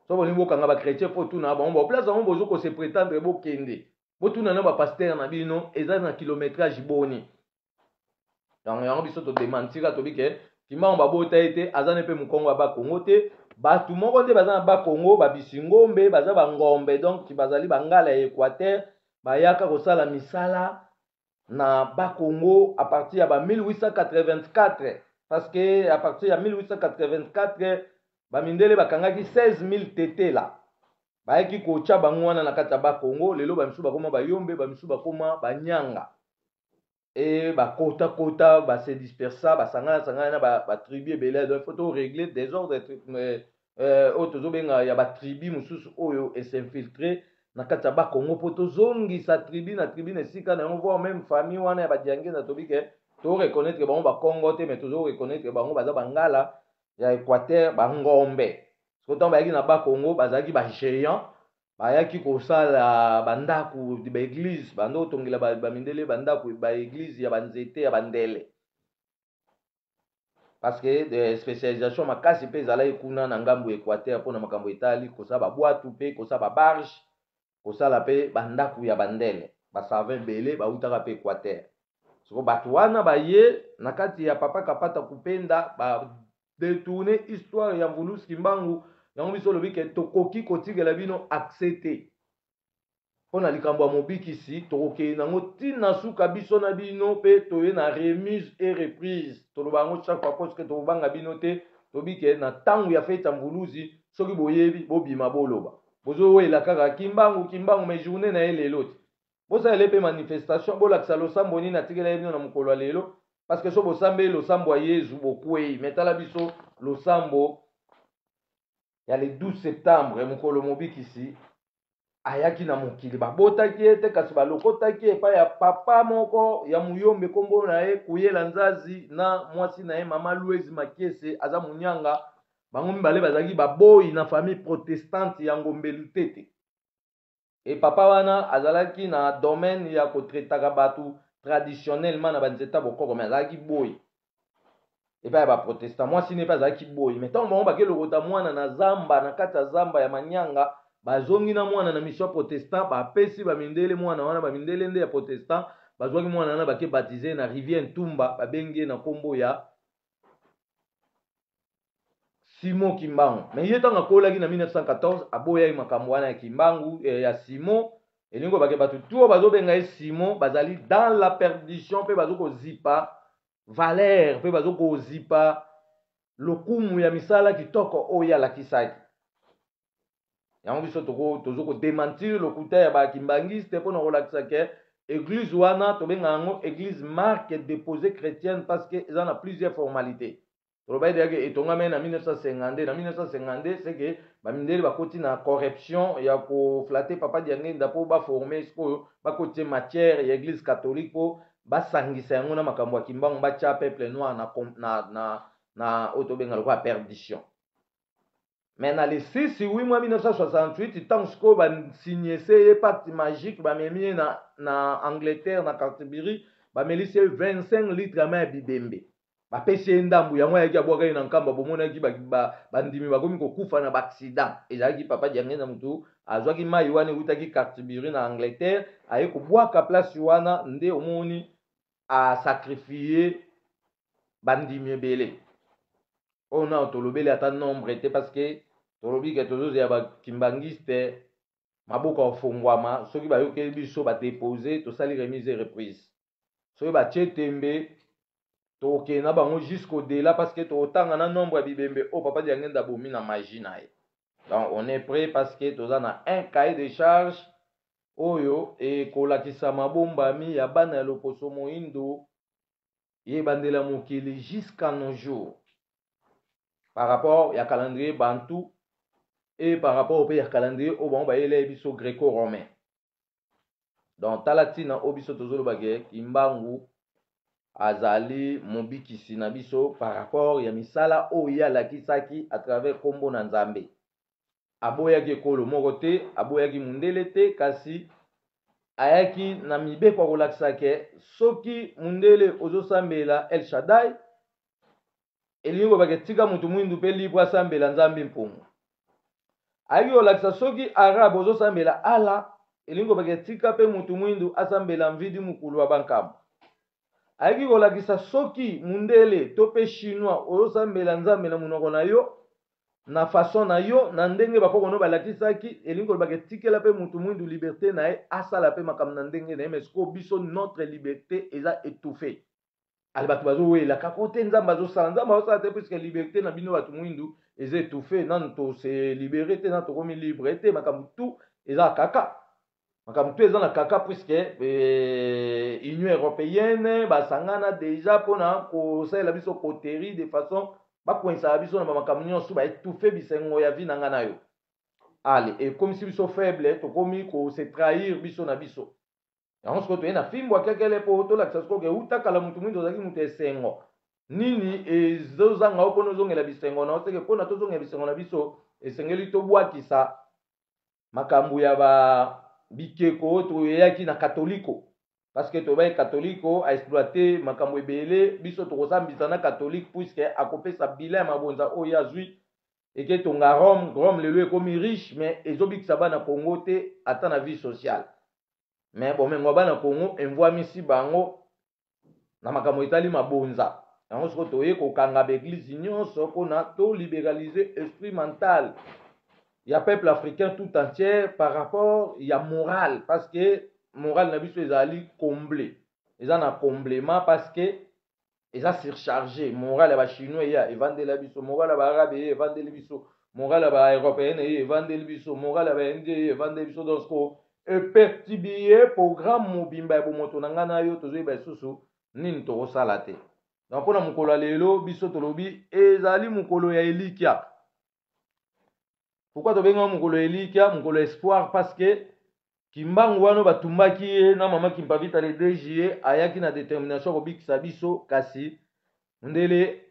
So bolingi bokanga bachrétien, fo tuna bango baplace yango bozo kose prétendre bokende, botuna na bapasteur na bino eza na kilométrage boni. Donc yango biso todemantika, tobi ke Kimbangu babota ye te, aza ne mpe mokongo ya Bakongo te. Bato moko nde baza na Bakongo, babisi ngombe, baza bangombe, donc bazali bangala ya Équateur, bayaka kosala misala na Bakongo à partir ya ba 1884, parce que à partir ya 1884 bamindele bakangaki 16 000 tetela, bayaki kotya bango wana na kati ya Bakongo. Lelo bamisusu bakóma Bayombe, bamisusu bakóma Banyanga, e bakotakota, base dispersa, basangana sangana na batribu ebele. Donc faut to régler désordre oyo tozobenga ya batribu mosusu oyo es'infiltre na kati ya Bakongo, mpo tozongisa tribu na tribu na esika na yango, voire même famille wana ya Badiangenda. Tobi ke toreconnaître bango Bakongo te, mais tozoreconnaître bango baza Bangala ya Équateur, Bangombe. Soki ntango bayaki na Bakongo, bazalaki bagéant, bayaki kosala bandako, baéglise, bando kotongela bamindele bandako, baéglise ya banzete ya bandele, parce que spécialisation makasi mpe ezalaki kuna na ngambo ya Équateur mpona makambo etali kosala babwatu mpe kosala babarge, kosala mpe bandako ya bandele. Basavant ebele bautaka mpe Équateur. Soko bato wana baye na kati ya papa Kapata Kupenda, badétourne histoire ya Mvuluzi Kimbangu. Yango biso olobi ke tokoki kotikela bino accès te mpo na likambo ya mobikisi. Tokokende nango ntina suka, biso na bino, mpe toye na remise et reprise. Toloba yango chaque fois parce que tokobanga bino te. Tobi ke na ntango ya fête ya Mvuluzi, soki boyebi, bobima, boloba. Bozowela kaka Kimbangu, Kimbangu, mais journée na ye lelo te. Bosalela mpe manifestation, bolakisa losambo nini atikela ye bino na mokolo ya lelo, parce que so bosambeli losambo ya Yezu, bokwei. Mais tala biso losambo ya le 12 septembre, mokolo mobikisi ayaki na mokili. Babotaki ye te, kasi balokotaki epai ya papa moko ya Muyombe, nkombo na ye Kuyela Nzazi, na mwasi na ye mama Louise Makiese, aza Monyanga. Bango mibale bazalaki baboyi na famille protestante ya Ngombelu Tete. E papa wana azalaki na domaine ya kotraitaka bato traditionnellement na banzete ya bokoko, mais azalaki boyi epai ya baprotestant. Mwasi ne mpe azalaki boyi, mais ntango bango bake lokota mwana na zamba, na kati ya zamba ya manyanga, bazongi na mwana na mission protestant, bapesi bamindele mwana wana. Bamindele nde ya protestant bazwaki mwana wana, bake baptiser na rivière Ntumba, babengi ye na nkombo ya Simon Kimbangu. Mais ye ntango akolaki na 1914, aboyaki makambo wana ya Kimbangu, ya Simon. Elingi kobake bato tu oyo bazobenga ye Simon bazali dans la perdition, mpe bazokozipa valeur, mpe bazokozipa lokumu ya misala kitoko oyo alakisaki. Yango biso tozo kodementir lokuta ya bakimbangiste mpona kolakisa ke église wana tobenga yango église marque déposée chrétienne, parce que eza na plusieurs formalités. Tolobaki deja ke etongami na 1952. Na 1952, c'est que bamindele bakoti na corruption ya koflatter papa Diangenda mpo baforme sikoyo, bakotie matière ya église catholique mpo basangisa yango na makambo ya Kimbangu, batya peuple noir na oyo tobenga lokola perdition. Mais na le 6 8 mois 1968, ntango sikoyo basignese ye pacte magique, bamemi ye na Angleterre, na Canterbury, bamelisi ye 25 litre ya mai ya bibembe, bapesi ye ndambu yango, ayaki abwaka ye na nkamba. Bomonaki bandimi bakomi kokufa na baaccident. Ezalaki papa Diangenda motu azwaki mai wana eutaki Canterbury na Angleterre, aye kobwaka place wana, nde omoni asacrifier bandimi ebele oyo nao tolobeli ata nombre te, parce que tolobi ke tozozela bakimbangiste maboko afongwama. Soki bayokeli biso, badepose, tosali remise et reprise. Soki batie tembe, tokokende na bango jusqu'au delà, parce que tokotanga na nombre ya bibembe oyo papa Diangenda abomi na magie na ye. Donc on est prêt, parce que toza na un cahier de charge oyo ekolakisa mabombami ya bana ya loposo moyindo, yebandela mokili jusqu'à nos jours, par rapport ya calendrier bantu et par rapport mpe ya calendrier oyo bango bayela biso gréco romain. Donc tala ntina oyo biso tozoloba ke Kimbangu azali mobikisi na biso, par rapport ya misala oyo ye alakisaki à travers nkombo na Nzambe. Aboyaki ekolo moko te, aboyaki mundele te, kasi ayaki na mibeko ya kolakisa ke soki mundele ozosambela El Shaddai, elingi kobaka tika motu mwindu mpe libre asambela Nzambe mpongo. Ayaki kolakisa soki arabe ozosambela Allah, elingi kobaka tika mpe motu mwindu asambela Mvidi Mokulu wa bankambo. Ayaki kolakisa soki mundele to mpe chinois ozosambela Nzambe na monoko na yo, na façon na yo, na ndenge bakoko no balakisaki, elingi kolobaka etikela mpe motu mwindu liberté na ye, asala mpe makambo na ndenge na ye. Mais sikoyo biso, notre liberté eza étouffé. Ale bato bazowela kaka te Nzambe azosala, Nzambe azosala te, puisque liberté na bino bato mwindu eza étouffé. Nanu tose libéré te, nanu tokomi libre te. Makambo tu eza kaka, makambo tu eza na kaka, puisque Union européenne basangana déjà mpona kosalela biso coterie de façon bakoyisaka biso na bamakambo nyonso, baétouffe bisengo ya vie na ngai na yo. Ale ekomisi biso faible, tokomi kose trahir biso na biso. Yango sikoyo toye na fimbo akekele mpo tolakisa sikoyo ke uta kala motu mwindu ozalaki moto esengo. Nini ezozanga yo mpona ozongela bisengo na yo? Seke mpona tozongela bisengo na biso, esengeli tobwakisa makambo ya ba bikeko oyo toyeyaki na katoliko, parce que toyebaki katoliko aexploite makambo ebele. Biso tokosambisa na catholique, puisque akopesa bilan ya mabonza oyo azwi eketonga Rome. Rome lelo ekomi riche, mais ezobikisa bana Congo te, ata na vie sociale. Mais bomengo ya bana Congo emvwamisi bango na makambo etali mabonza. Yango sikoyo toye kokanga baeglise nyonso mpona tolibéraliser esprit mental ya peuple africain tout entier par rapport ya morale, parce que morale na biso ezali comblé, eza na comblement, parce que eza surchargé. Morale ya bachinois eya evandela biso, morale ya baarabe eye evandeli biso, morale ya baeuropéenne eye evandeli biso, morale ya baindien eye evandeli biso. Donc siko eperturbe programme mobimba ya bomoto na ngai na yo, tozoyeba lisusu nini tokosala te. Donc mpona mokolo ya lelo, biso tolobi ezali mokolo ya elikya. Pourquoi tobengaka mokolo ya elikya, mokolo ya espoir? Parce que Kimbangu wana batumbaki ye na mama Kimpavita le 2 juillet, ayaki na détermination ya kobikisa biso, kasi ndele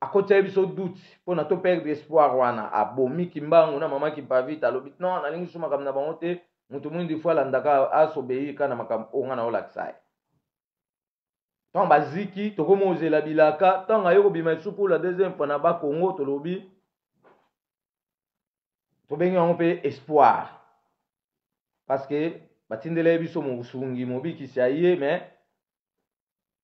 Akotiaki biso doute mpo na to perdre espoir wana. Abomi Kimbangu na mama Kimpavita, alobi non, nalingi su makambo na bango te. Moto mwindu fo alandaka, asobeyir kaka na makambo oyo ngai naolakisa ye. Ntango baziki, tokomi ozela bilaka. Ntango aye kobima lisusu pour la deuxième fois na Bakongo, tolobi tobengi yango mpe espoir, parce que batindela ye biso mosungi, mobikisi aye, mais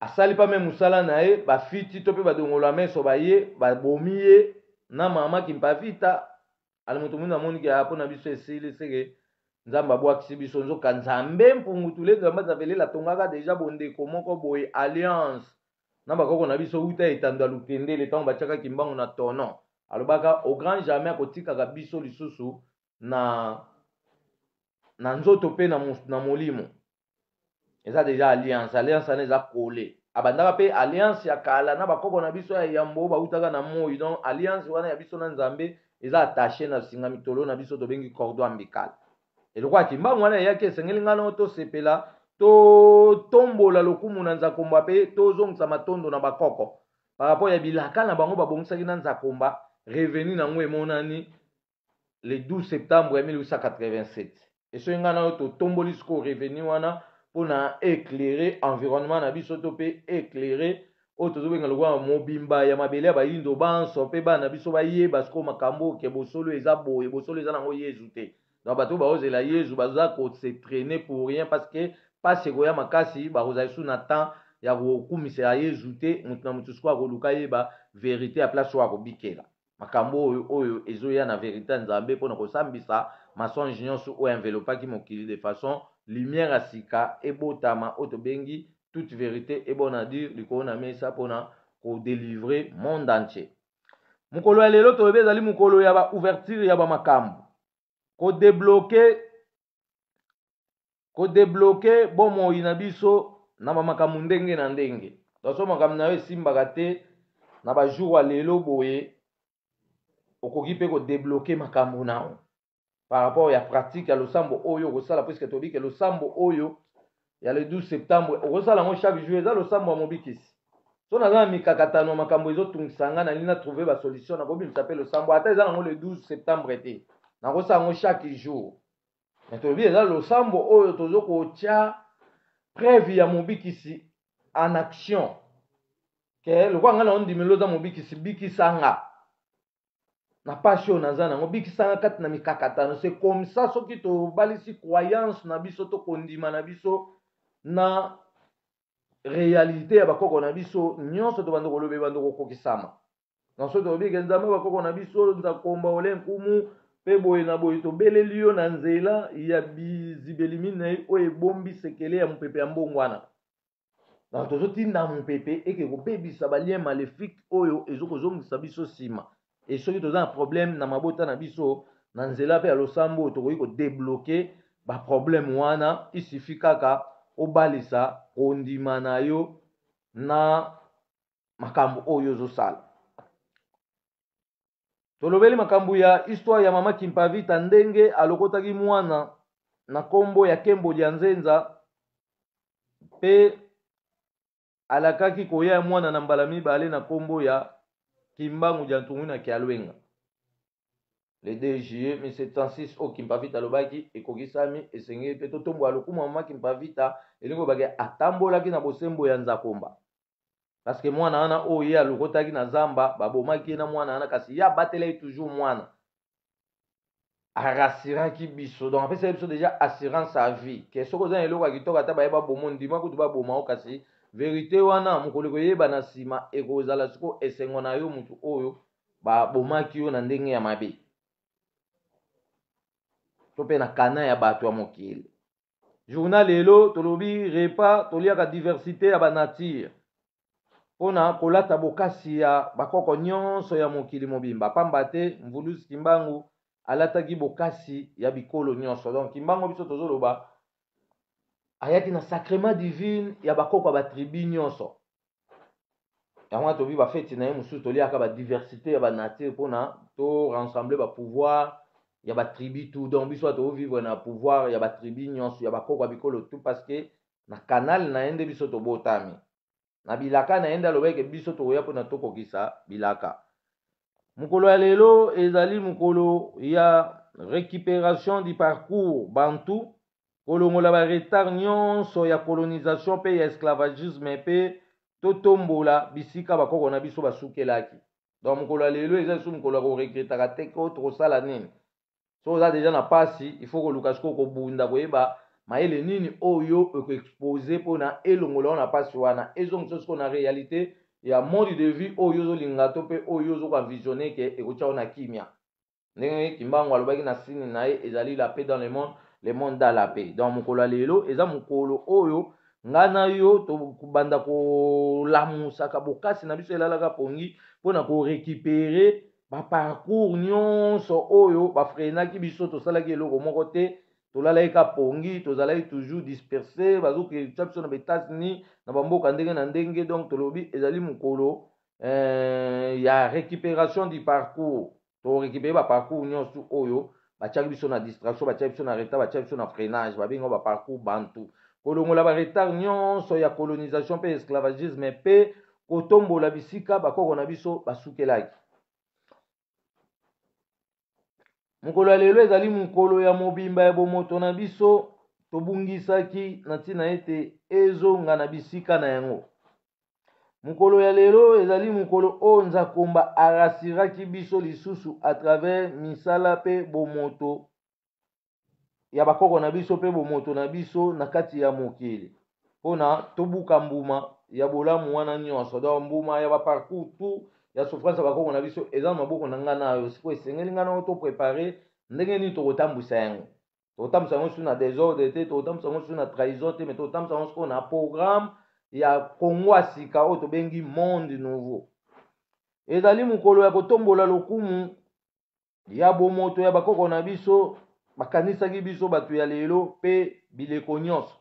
asali pa me mosala na ye. Bafiti to mpe badongola meso baye, babomi ye na mama Kimpavita. Ale moto mwindu amoniki aya mpo na biso esili, seke Nzambe abwakisi biso. Nzoka Nzambe Mpungutule, Nzambe azavelela, atongaka deja bondeko moko boye, alliance na bakoko na biso wuta etando ya Lutendele. Ntango batiaka Kimbangu na tono, alobaka au grand jamais akotikaka biso lisusu na nzoto mpe na molimo. Eza deja alliance, alliance wana eza kole. Abandaka mpe alliance ya kala na bakoko na biso ya yambo bautaka na moi. Donc alliance wana ya biso na Nzambe eza attaché na singa mitolo na biso, tobengi cordon ombilical. Eloko ya Kimbangu wana eyaki, esengeli ngai nango tosepela, totombola lokumu na Nzakomba mpe tozongisa matondo na bakoko par rapport ya bilaka na bango babongisaki na Nzakomba. Revenu nango emonani le 12 septembre 1887. Esoki ngai na yo totomboli sikoyo revenu wana mpona éclairer environnement na biso to mpe éclairer oyo tozobenga lokola mobimba ya mabele ya bayindo banso, mpe bana na biso bayeba sikoyo makambo oke bosolo eza boye. Bosolo eza nango Yezu te. Donc bato baozela Yezu baza kose traîner pour rien, parce que pasi ekoya makasi, bakozala lisusu na temps ya kokumisa ya Yezu te. Moto na moto sikoyo akoluka yeba vérité ya place oyo akobikela makambo oyo ezoya na vérité ya Nzambe mpona kosambisa mensonge nyonso oyo envelopaki mokili, de façon lumière ya sika ebotama, oyo tobengi toute vérité est bonne à dire likolo na mesa mpona kodélivrer monde entier. Mokolo ya lelo, tolobi ezali mokolo ya baouverture ya bamakambo, kodébloquer bomoi na biso na bamakambo ndenge na ndenge. So makambo na yo esimbaka te na bajour ya lelo boye, okoki mpe kodébloquer makambo na yo par rapport ya pratique ya losambo oyo okosala, puisque toyebi ke losambo oyo ya le 12 septembre okosala yango chaque jour. Eza losambo ya mobikisi. So naza na mikakatano, makambo ezotungisa nga, nalingi na trouver basolution, nakobimisa mpe losambo. Ata eza nango le 12 septembre te, nakosala yango chaque jour. Mais tolobi eza losambo oyo tozokotia preuve ya mobikisi en action, ke lokola ngai na ondimeli oza mobikisi, bikisa nga na pasi oyo naza nango, bikisanga kati na mikakatano. C'est comme ça, soki tobalisi croyance na biso to kondima na biso na réalité ya bakoko na biso nyonso, tobanda koloba, ebanda kokokisama. Na so tolobi ke Nzambe bakoko na biso, Nzakomba ole nkumu mpe boye na boye, tobeleli yo na nzela ya bizibeli minei oyo ebombi sekele ya mopepe ya mbongo wana. Donc tozotinda mopepe eke kobebisa balien maléfique oyo ezokozongisa biso nsima. E soki toza na problème na mabota na biso, na nzela mpe ya losambo oyo tokoki kodébloquer baproblème wana. Il suffit kaka obalisa kondima na yo na makambo oyo ozosala. Tolobeli makambo ya histoire ya mama Kimpavita, ndenge alokotaki mwana na nkombo ya Kembo lia Nzenza mpe alakaki koya mwana na mbala mibale na nkombo ya Kimbangu dia Ntungu na Kialwenga le 2 juillet 1706. Oyo Kimpavita alobaki ekokisami. Esengeli mpe totombola lokumu ya mama Kimpavita. Elingi kobaki atambolaki na bosembo ya Nzakomba, parce que mwana wana oyo ye alokotaki na zamba, babomaki ye na mwana wana, kasi ye abatelaki toujours mwana, arassuraki biso. Donc apesaki biso déjà assurance à vie ke soki oza na eloko ya kitoko, ata baye baboma, ndima kutu baboma o, kasi vérité wana mokolo ekoyeba na nsima, ekozala siko esengo na yo motu oyo babomaki yo na ndenge ya mabe to mpe na kana ya bato ya mokili. Journal lelo, tolobi repas toliaka diversité ya banature mpona kolata bokasi ya bakoko nyonso ya mokili mobimba, pamba te Mvuluzi Kimbangu alataki bokasi ya bikolo nyonso. Donc Kimbangu biso tozoloba ayaki na sacrement divine ya bakoko ya batribu nyonso. Yango wana tobi bafeti na ye mosusu toliaka badiversité ya banature mpona to rassembler bapouvoir ya batribu tout. Donc biso tovivre na pouvoir ya batribu nyonso ya bakoko ya bikolo tout, parce que na canal na ye nde biso tobotami. Na bilaka na ye nde alobaki ke biso tokoya mpo na tokokisa bilaka. Mokolo ya lelo ezali mokolo ya recuperation du parcours bantu, kolongola ba retard nyonso ya colonisation mpe ya esclavagisme mpe totombola bisika bakoko na biso basukelaki. Donc mokolo ya lelo eza lisusu mokolo ya koregretaka te ko tokosala nini. Soki oza deja na pasi, il faut koluka sikoyo kobunda, koyeba mayele nini oyo ekoexpose mpona elongola yo na pasi wana, ezongisa sikoyo na realite ya mode de vie oyo ozolinga to mpe oyo ozokoenvisionne ke ekotya yo na kimia. Ndenge Kimbangu alobaki na signe na ye ezali la paix dans le monde, le monde dans la paix. Donc mokolo ya lelo eza mokolo oyo nga na yo tobanda kolamusaka bokasi na biso elalaka pongi mpo na korekipere baparcours nyonso oyo bafreinaki biso. Tosalaki eloko moko te, tolalaki ka pongi, tozalaki toujours disperse, bazoketya biso na baetats-unis na bamboka ndenge na ndenge. Donc tolobi ezali mokolo ya récupération du parcours. Torécupere baparcours nyonso oyo batiaki biso na distraction, batiaki biso na retard, batiaki biso na freinage, babengi baparcours bantu, kolongola baretard nyonso ya colonisation mpe esclavagisme mpe kotombola bisika bakoko na biso basukelaki. Mokolo ya lelo ezali mokolo ya mobimba ya bomoto na biso tobungisaki na ntina ete ezonga na bisika na yango. Mokolo ya lelo ezali mokolo oyo Nzakomba arasiraki biso lisusu à travers misala mpe bomoto ya bakoko na biso mpe bomoto na biso na kati ya mokili mpona tobuka mbuma ya bolamu wana nyonso. Donc mbuma ya baparcours tout ya souffrance ya bakoko na biso eza na maboko na ngai na yo. Sikoyo esengeli ngai na yo toprepare ndenge nini tokotambwisa yango. Tokotambwisa yango susu na desordre te, tokotambwisa yango susu na trahison te, mais tokotambwisa yango sikoyo na programme ya Congo ya sika oyo tobengi monde nouveau. Ezali mokolo ya kotombola lokumu ya bomoto ya bakoko na biso bakanisaki biso bato ya lelo mpe bileko nyonso.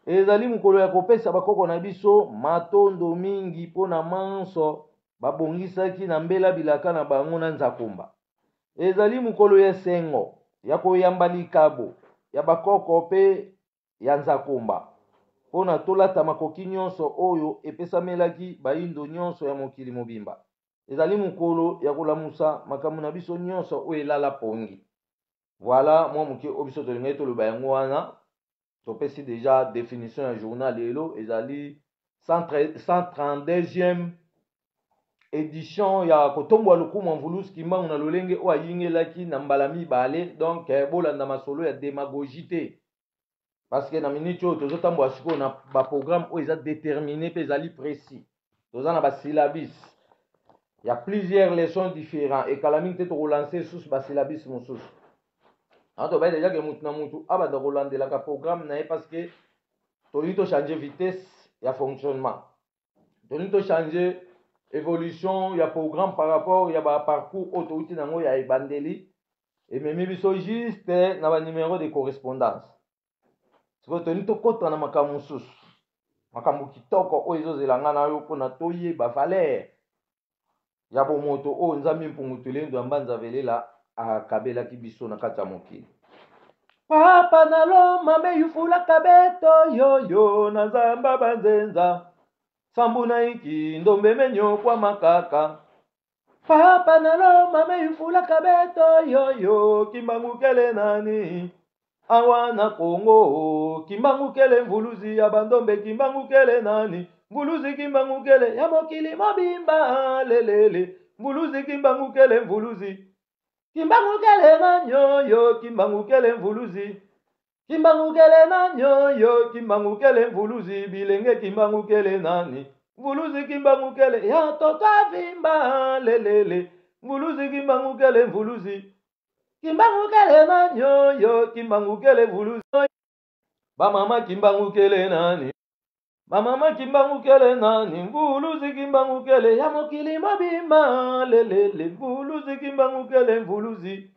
Ezali mokolo ya kopesa bakoko na biso matondo mingi mpo na manso babongisaki na mbela bilaka na bango na Nzakomba. Ezali mokolo ya esengo ya koyamba likabo ya bakoko mpe ya Nzakomba mpo na tolata makoki nyonso oyo epesamelaki baindo nyonso ya mokili mobimba. Ezali mokolo ya kolamusa makambo na biso nyonso oyo elala pongi. Voilà mwa moke oyo biso tolingaki toloba yango wana. Topesi deja définition ya journal lelo ezali 132e édition ya kotombola lokumu ya Mvuluzi Kimbangu na lolenge oyo ayingelaki na mbala mibale. Donc bolanda masolo ya démagogie te, parce que na minute oyo tozotambola sikoyo na baprogramme oyo eza déterminé mpe ezali précis. Toza na basyllabus ya plusieurs leçons différents, ekala mingi te tokolanse susu basyllabus mosusu. Awa tobaye deja ke mutu na mutu abanda kolandelaka programme na ye, parce que tolingi tochange vitesse ya fonctionnement, tolingi tochange évolution ya programme par rapport ya baparcours oyo touti nango ya ebandeli ememi biso juste na banumero de correspondance. Sikoyo tolingi tokɔta na makambo mosusu, makambo kitoko oyo ezozela nga na yo mpona toyeba valeur ya bomoto oyo Nzambe Mpungu Tulendo ya Mbanza Velela akabelaki biso na kati ya mokili. Papa na Loma meyufulaka beto yoyo na nzamba banzenza sambu na iki ndombe menyokwa makaka. Papa na Loma meyufulaka beto yoyo Kimbangu kele nani awa na Kongo, Kimbangu kele mvuluzi ya bandombe, Kimbangu kele nani mvuluzi, Kimbangu kele ya mokili mobimba lelele, mvuluzi Kimbangu kele mvuluzi, Kimbangu kele nanyoyo, Kimbangu kele mvuluzi, Kimbangu kele nanyoyo, Kimbangu kele mvuluzi, bilenge Kimbangu kele nani mvuluzi, Kimbangu kele ya toto vimba lelele, mvuluzi Kimbangu kele mvuluzi, Kimbangu kele nanyoyo, Kimbangu kele mvuluzi, bamama Kimbangu kele nani, bamama Kimbangu kele nani, mvuluzi Kimbangu kele ya mokili mobimba lelele, mvuluzi Kimbangu kele mvuluzi,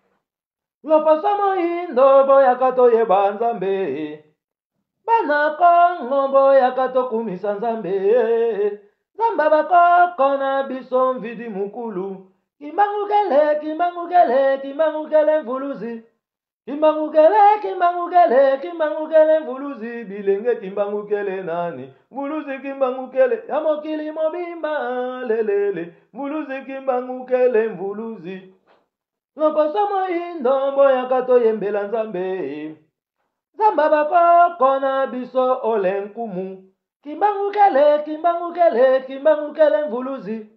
loposo moyindo boyaka toyeba Nzambe, bana Kongo boyaka tokumisa Nzambe, Nzambe bakoko na biso mvidi mukulu, Kimbangu kele, Kimbangu kele, Kimbangu kele mvuluzi, Kimbangukele, kimbangukele, kimbangukele mvuluzi bilenge kimbangukele nani mvuluzi kimbangukele ya mokili mobimba lelele mvuluzi kimbangukele mvuluzi loposo moyindo boyaka toyembela nzambe nzambe bakoko na biso ole nkumu kimbangukele kimbangukele kimbangukele mvuluzi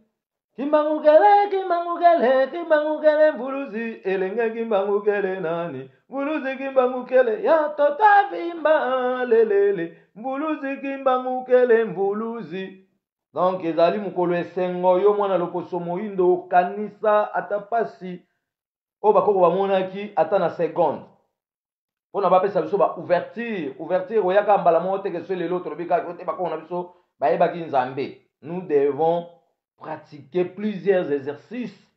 Kimbangukele, kimbangukele, kimbangukele mvuluzi, elenge kimbangukele nani? Mvuluzi kimbangukele ya tota vimba lelele, mvuluzi kimbangukele mvuluzi. Donc ezali mokolo esengo yo mwana loposo moyindo kanisa ata pasi oyo bakoko bamonaki ata na seconde mpona bapesa biso ba ouverture ouverture oyaka mbala moko te ke so lelo tolobi kaka te bakoko na biso bayebaki nzambe. Nous devons pratiquer plusieurs exercices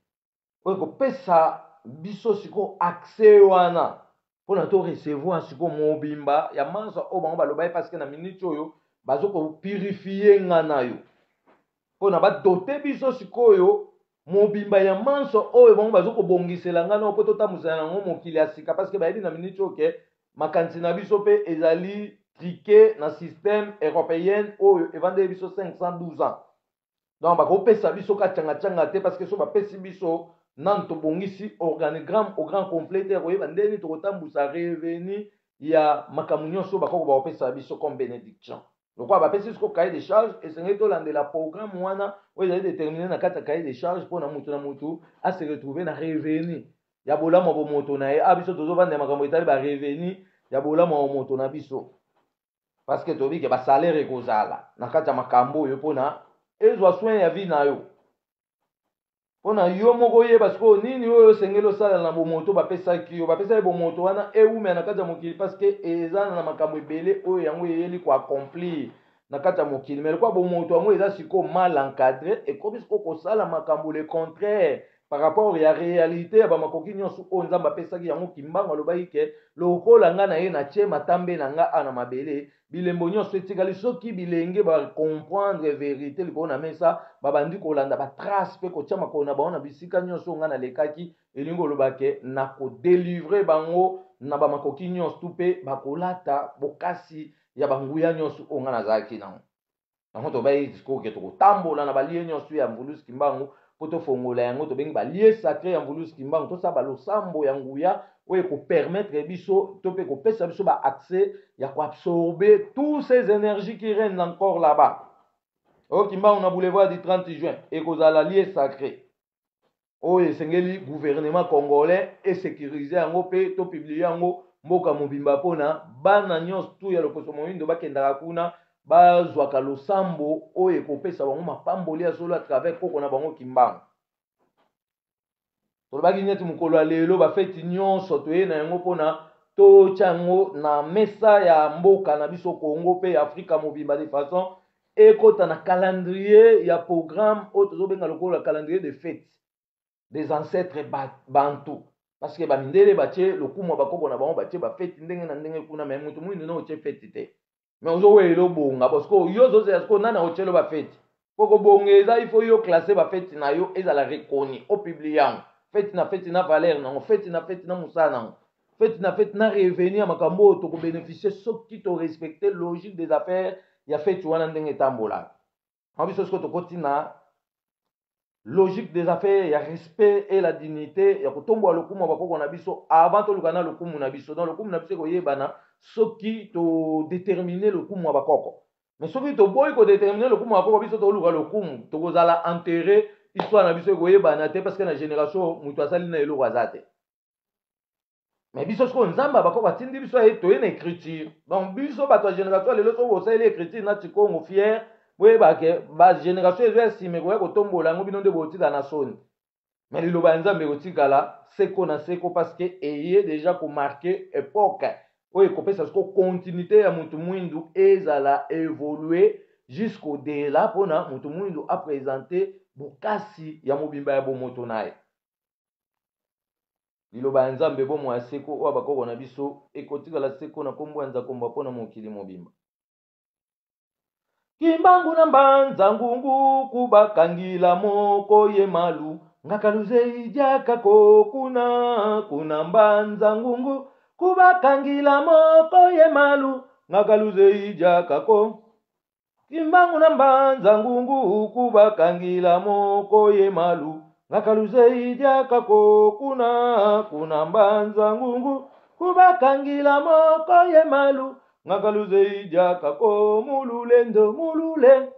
oyo ekopesa biso sikoyo accès wana mpona to recevoir sikoyo mobimba ya manso oyo bango balobaki, parce que na minute oyo bazo kopurifie nga na yo mpona badote biso sikoyo mobimba ya manso oyo bango bazo kobongisela nga na mpo totambwisana yango mokili ya sika, parce que bayebi na minute oyo ke makanisi na biso mpe ezali truqué na système européenne oyo evandeli biso 512 ans. Donc bakopesa biso ka tchanga-tchanga te, parce que so bapesi biso nanu tobongisi organigramme au grand complet te, koyeba ndeni tokotambusa revenu ya makambo nyonso bakoko bakopesa biso comme bénédiction. Lokola bapesi biso cahier de charge, esengeli tolandela programme wana oyo ezali déterminé na kati ya cahier de charge mpona mutu na mutu ase retrouver na revenu ya bolamu ya bomoto na ye. A biso tozovanda makambo etali barevenu ya bolamu ya bomoto na biso, parce que toyebi ke basalaire ekozala na kati ya makambo oyo mpona ezwa soin ya vie na yo, mpona yo moko oyeba sikoyo nini oyo osengeli osala na bomoto bapesaki yo. Bapesaki bomoto wana ewumela na kati ya mokili, parce que eza na makambo ebele oyo yango eyeli koaccomplir na kati ya mokili. Mais lokola bomoto yango eza sikoyo mal encadré, ekomi sikoyo kosala makambo le contraire par rapport ya réalité ya bamakoki nyonso oyo Nzambe apesaki yango. Kimbangu alobaki ke lokola nga na ye natie matambe na nga a na mabele, bilembo nyonso etikali. Soki bilenge bacomprendre vérité likolo na mesa, babandi kolanda batrace mpe kotia makolo na bango na bisika nyonso oyo nga nalekaki, elingi koloba ke na kodélivrer bango na bamakoki nyonso tu mpe bakolata bokasi ya banguya nyonso oyo nga nazalaki nango. Yango tobai sikoyo ke tokotambola na balieux nyonso ya Mvuluzi Kimbangu mpo tofongola yango, tobengi balieux sacré ya Mvuluzi Kimbangu, tosala balosambo ya nguya oyo ekopermettre biso to mpe kopesa biso baaccès ya koabsorber tous ces énergies qui règnent encore là-bas. Oyo Kimbangu na boulevard du 30 juin ekozala lieu sacré oyo esengeli gouvernement congolais esécuriser yango mpe topublier yango mboka mobimba, mpona bana nyonso tu ya loposo moyindo bakendaka kuna, bazwaka losambo oyo ekopesa bango mapamboli ya solo à travers koko na bango Kimbangu. Tolobaki neti mokolo ya lelo, bafeti nyonso toye na yango mpona totya yango na mesa ya mboka na biso Congo mpe ya Afrika mobimba, de façon ekota na calendrier ya programme oyo tozobenga lokola calendrier de fête des ancêtres bantu, parce que bamindele batie lokumu ya bakoko na bango, batie bafeti ndenge na ndenge kuna, mais moto moyindo na otie feti te. Mais ozowela obonga parce que yo ozozela sikoyo nani akotielo bafeti po kobonga eza. Il faut yo classe bafeti na yo ezala reconnu, opublier yango, feti na feti na valeur nango, feti na feti na mosala nango, feti na feti na revenu ya makambo oyo tokobénéficie soki torespecte logique des affaires ya feti wana ndenge etambolaka. Yango biso sikoyo tokoti na logique des affaires ya respect et la dignité ya kotombola lokumu ya bakoko na biso avant toluka na lokumu na biso. Donc lokumu na biso ekoyebana soki todétermine lokumu ya bakoko. Mais soki toboyi kodétermine lokumu ya bakoko, biso toluka lokumu, tokozala enterré, histoire na biso ekoyebana te, parce que na génération moto asali na eloko aza te. Mais biso sikoyo, Nzambe ya bakoko atindi biso aye, toye na écriture. Donc biso bato ya génération lelo, soki bosaleli écriture na Tikongo fier, boyeba ke bagénération ezo ya nsima ekoya kotombola yango, bino nde botikala na soni. Mais liloba ya Nzambe ekotikala seko na seko, parce que eye déjà komarquer époque oyo ekopesa siko continuité ya motu mwindu ezala évolue jusqu'au delà, mpona motu mwindu aprésente bokasi ya mobimba ya bomoto na ye. Liloba ya Nzambe, bomoi ya seko oyo bakoko na biso, ekotikala seko na nkombo ya Nzakomba mpona mokili mobimba. Kimbangu na mbanza ngungu kubakangila moko ye malu ngakaluze idiaka ko kuna kuna mbanza ngungu. Kubakangila moko ye malu ngakaluzeija kako Kimbangu na mbanza ngungu kubakangila moko ye malu ngakaluzeija kako kuna kuna mbanza ngungu kubakangila moko ye malu ngakaluzeija kako mululendo mulule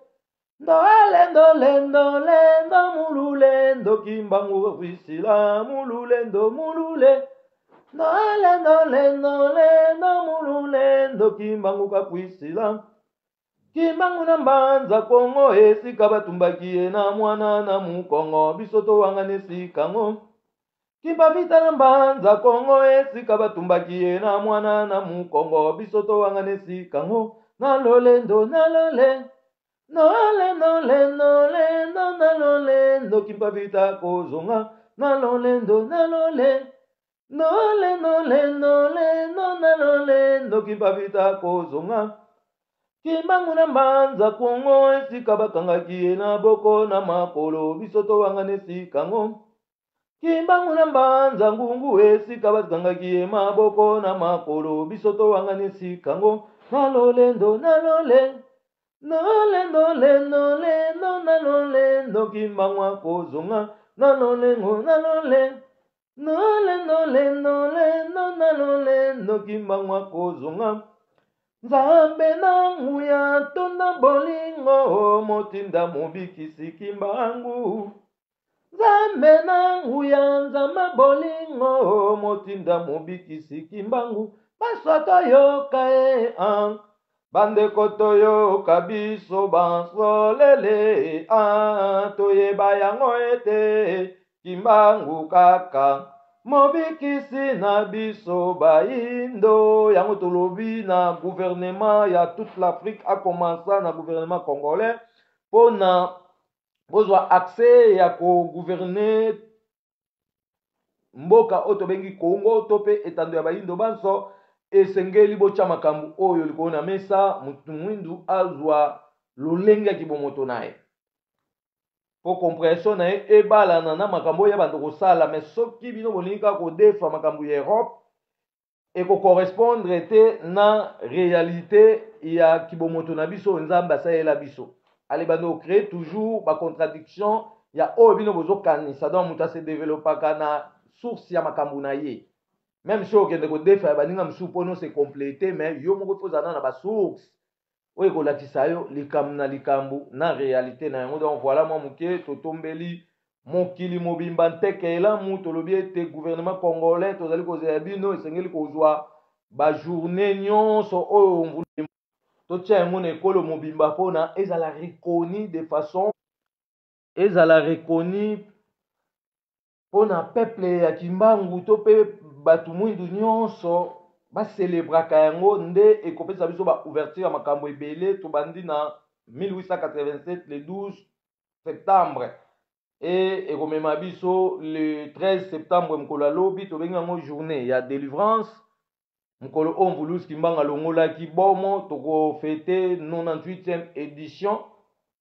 Ndolendo lendo lendo mululendo Kimbangu visila mululendo mulule Ndolendo lendo lendo mululendo Kimbangu kakwisila Kimbangu na mbanza Kongo esika batumbaki ye na mwana na mukongo biso towangana esika ngo Kimpa Vita na mbanza Kongo esika batumbaki ye na mwana na mukongo biso towangana esika ngo na lolendo na lole na lolendo lendo na lolendo Kimpa Vita kozonga na lolendo na lole nolendo lendo lendo na lolendo Kimpa Vita kozonga Kimbangu na mbanza Kongo esika bakangaki ye na boko na makolo biso towangana esika ngo Kimbangu na mbanza ngungu esika bakangaki ye maboko na makolo biso towangana esika ngo na lolendo na lole nolendo lendo lendo na lolendo Kimbangu akozonga na lolengo na lole nolendo lendo lendo na lolendo Kimbangu akozonga Nzambe na nguya tonda bolingo motinda mobikisi Kimbangu Nzambe na nguya nzambe bolingo motinda mobikisi Kimbangu baso toyoka ye an bandeko toyoka biso bansolele an toyeba yango ete Kimbangu kaka mobikisi na biso bayindo yango tolobi na gouvernement ya toute l'Afrique a commença na gouvernement congolais mpona bozwa accès ya kogouverne mboka oyo tobengi Congo to mpe etando ya bayindo banso esengeli botya makambo oyo likolo na mesa motu mwindu azwa lolenge ya kibomoto na ye mpo comprehension na ye ebalana na makambo oyo ya bando kosala. Me soki bino bolingi kaka kodefa makambo ya Europe ekocorrespondre te na réalité ya kibomoto na biso oyo Nzambe asalela biso. Ale bando créer toujours bacontradiction ya oyo bino bozokanisa. Donc moto ase développaka na source ya makambo na ye, même si okende kodefa ya baninga mosusu mpona ose compléter, mais yo moko mpo ozala na basource oyo ekolakisa yo likambo na likambo na réalité na yango. Donc voilà mwa moke totombeli mokili mobimba nteke elamu. Tolobi ete gouvernement congolais tozali kozela bino, esengeli kozwa bajournée nyonso oyo mvula totia yango na ekolo mobimba mpona ezala reconnu de façon ezala reconnu mpona peuple ya Kimbangu to mpe bato mwindu nyonso baselebraka yango. Nde ekopesa biso baouverture ya makambo ebele. Tobandi na 1887 le 12 septembre e ekomema biso le 13 septembre, mokolo ya lobi. Tobengi yango journée ya délivrance, mokolo oyo Mvuluzi Kimbangu alongolaki bomo. Tokofete 98e édition.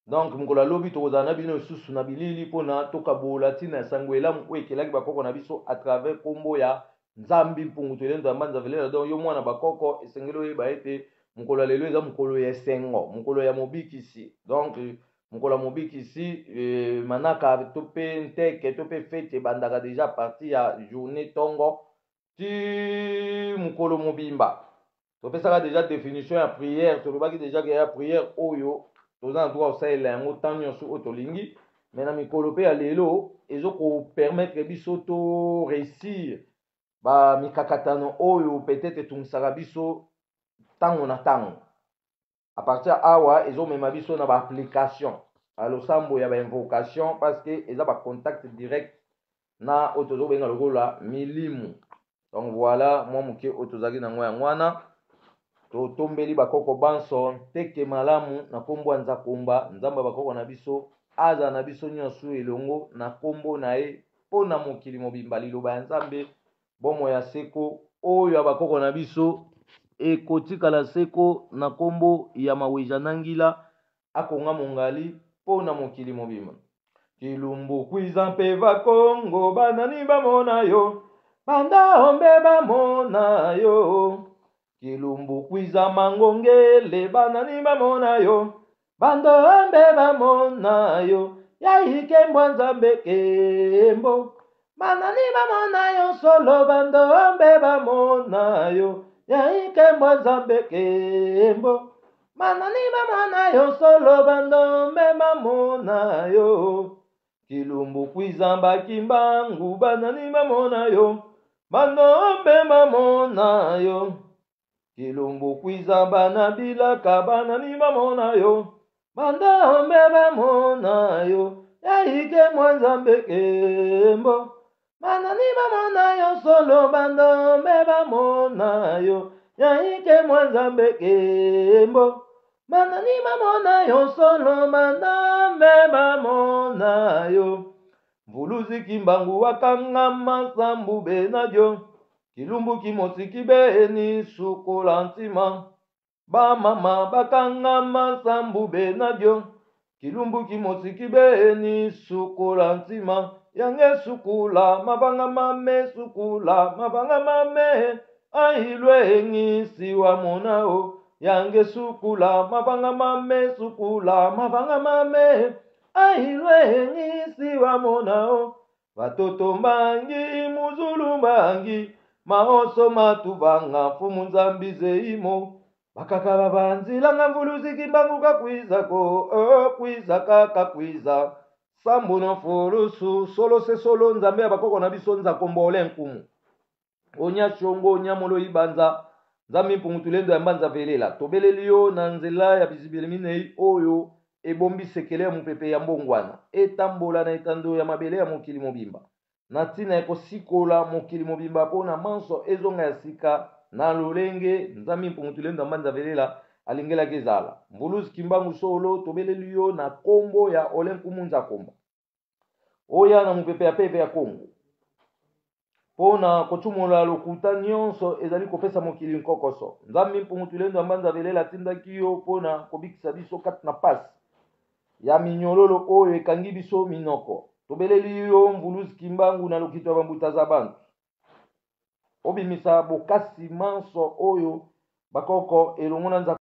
Donc mokolo ya lobi tokozala na bino lisusu na bilili mpona tokabola ntina ya sango elamu oyo ekelaki bakoko na biso à travers nkombo ya Nzambi Mpungu Tolendo ya Mbanza Velela. Donc yo mwana bakoko, esengeli oyeba ete mokolo ya lelo eza mokolo ya esengo, mokolo ya mobikisi. Donc mokolo ya mobikisi manaka to mpe nteke to mpe fete ebandaka déjà partir ya journée ntongo ti mokolo mobimba. Topesaka déjà définition ya prière, tolobaki déjà ke ya prière oyo toza na droit kosalela yango ntango nyonso oyo tolingi, mais na mikolo mpe ya lelo ezokopermettre biso to réussir bamikakatano oyo peut-être etungisaka biso ntango na ntango. À partir awa ezomema biso na baapplication ya losambo ya bainvocation, parce que eza bacontact direct na oyo tozobenga lokola milimu. Donc voilà mwa moke oyo tozalaki nango yango wana. Totombeli bakoko banso nteke malamu na nkombo ya Nzakomba, Nzambe ya bakoko na biso aza na biso nyonso elongo na nkombo na ye mpo na mokili mobimba. Liloba ya Nzambe, bomoi ya seko oyo ya bakoko na biso ekotikala seko na nkombo ya Maweja Nangila akonga mongali mpo na mokili mobimba. Kilumbu kwiza mpe vakongo banani bamona yo. Bandombe bamona yo. Kilumbu kwiza mangongele banani bamona yo. Bandombe bamona yo. Yaikembwa Nzambe kembo. Banani bamona yo solo bandombe bamona yo. Yaikembwa Nzambe kembo. Banani bamona yo solo bandombe bamona yo. Kilumbu kwizamba kimbangu banani bamona yo. Bandombe bamona yo. Kilumbu kwizamba na bilaka banani bamona yo. Bandombe bamona yo. Yaike mwa Nzambe kembo. Banani bamona yo solo bandombe bamona yo. Yaike mwa Nzambe kembo. Banani bamona yo solo bandombe bamona yo. Mvuluzi kimbangu wakanga masambu benadio. Kilumbu kimosi kibeni sukola ntima. Bamama bakanga masambu benadio. Kilumbu kimosi kibeni sukola ntima. Yange sukula mabanga mame sukula mabanga mame. Ailwe ngisiwa monao. Yange sukula mabanga mame sukula mabanga mame. Ailwe ngisiwa monao. Batoto mbangi muzulu mbangi. Maoso matubanga mfumu nzambi zeimo. Bakaka babanzilanga mvuluzi kimbangu kakwiza ko oh, kwiza kaka kwiza. Sambu na fulusu solo se solo Nzambe ya bakoko na biso nzakombo ole nkumu. Onya shongo onya molo ibanza Nzambe mpungu tulendo ya mbanza velela. Tobeleli yo na nzela ya bizibeli minei oyo ebombi sekele ya mopepe ya mbongwana etambola na etando ya mabele ya mokili mobimba. Na ntina ya kosikola mokili mobimba mpo na manso ezonga ya sika na lolenge Nzambe mpungu tulendo ya mbanza velela alingelaki ezala. Mvuluzi kimbangu solo tobeleli yo na kombo ya ole nkumu nzakomba. Oya na mopepe ya peve ya Kongo. Mpo na kotumola lokuta nyonso ezali kopesa mokili nkokoso. Nzambe mpungu tulendo ya mbanza velela atindaki yo mpo na kobikisa biso kati na pasi ya minyololo oyo ekangi biso minoko. Tobeleli yo mvuluzi kimbangu na lokito ya bambuta za bantu. Obimisa bokasi manso oyo bakoko elongo na nzambe.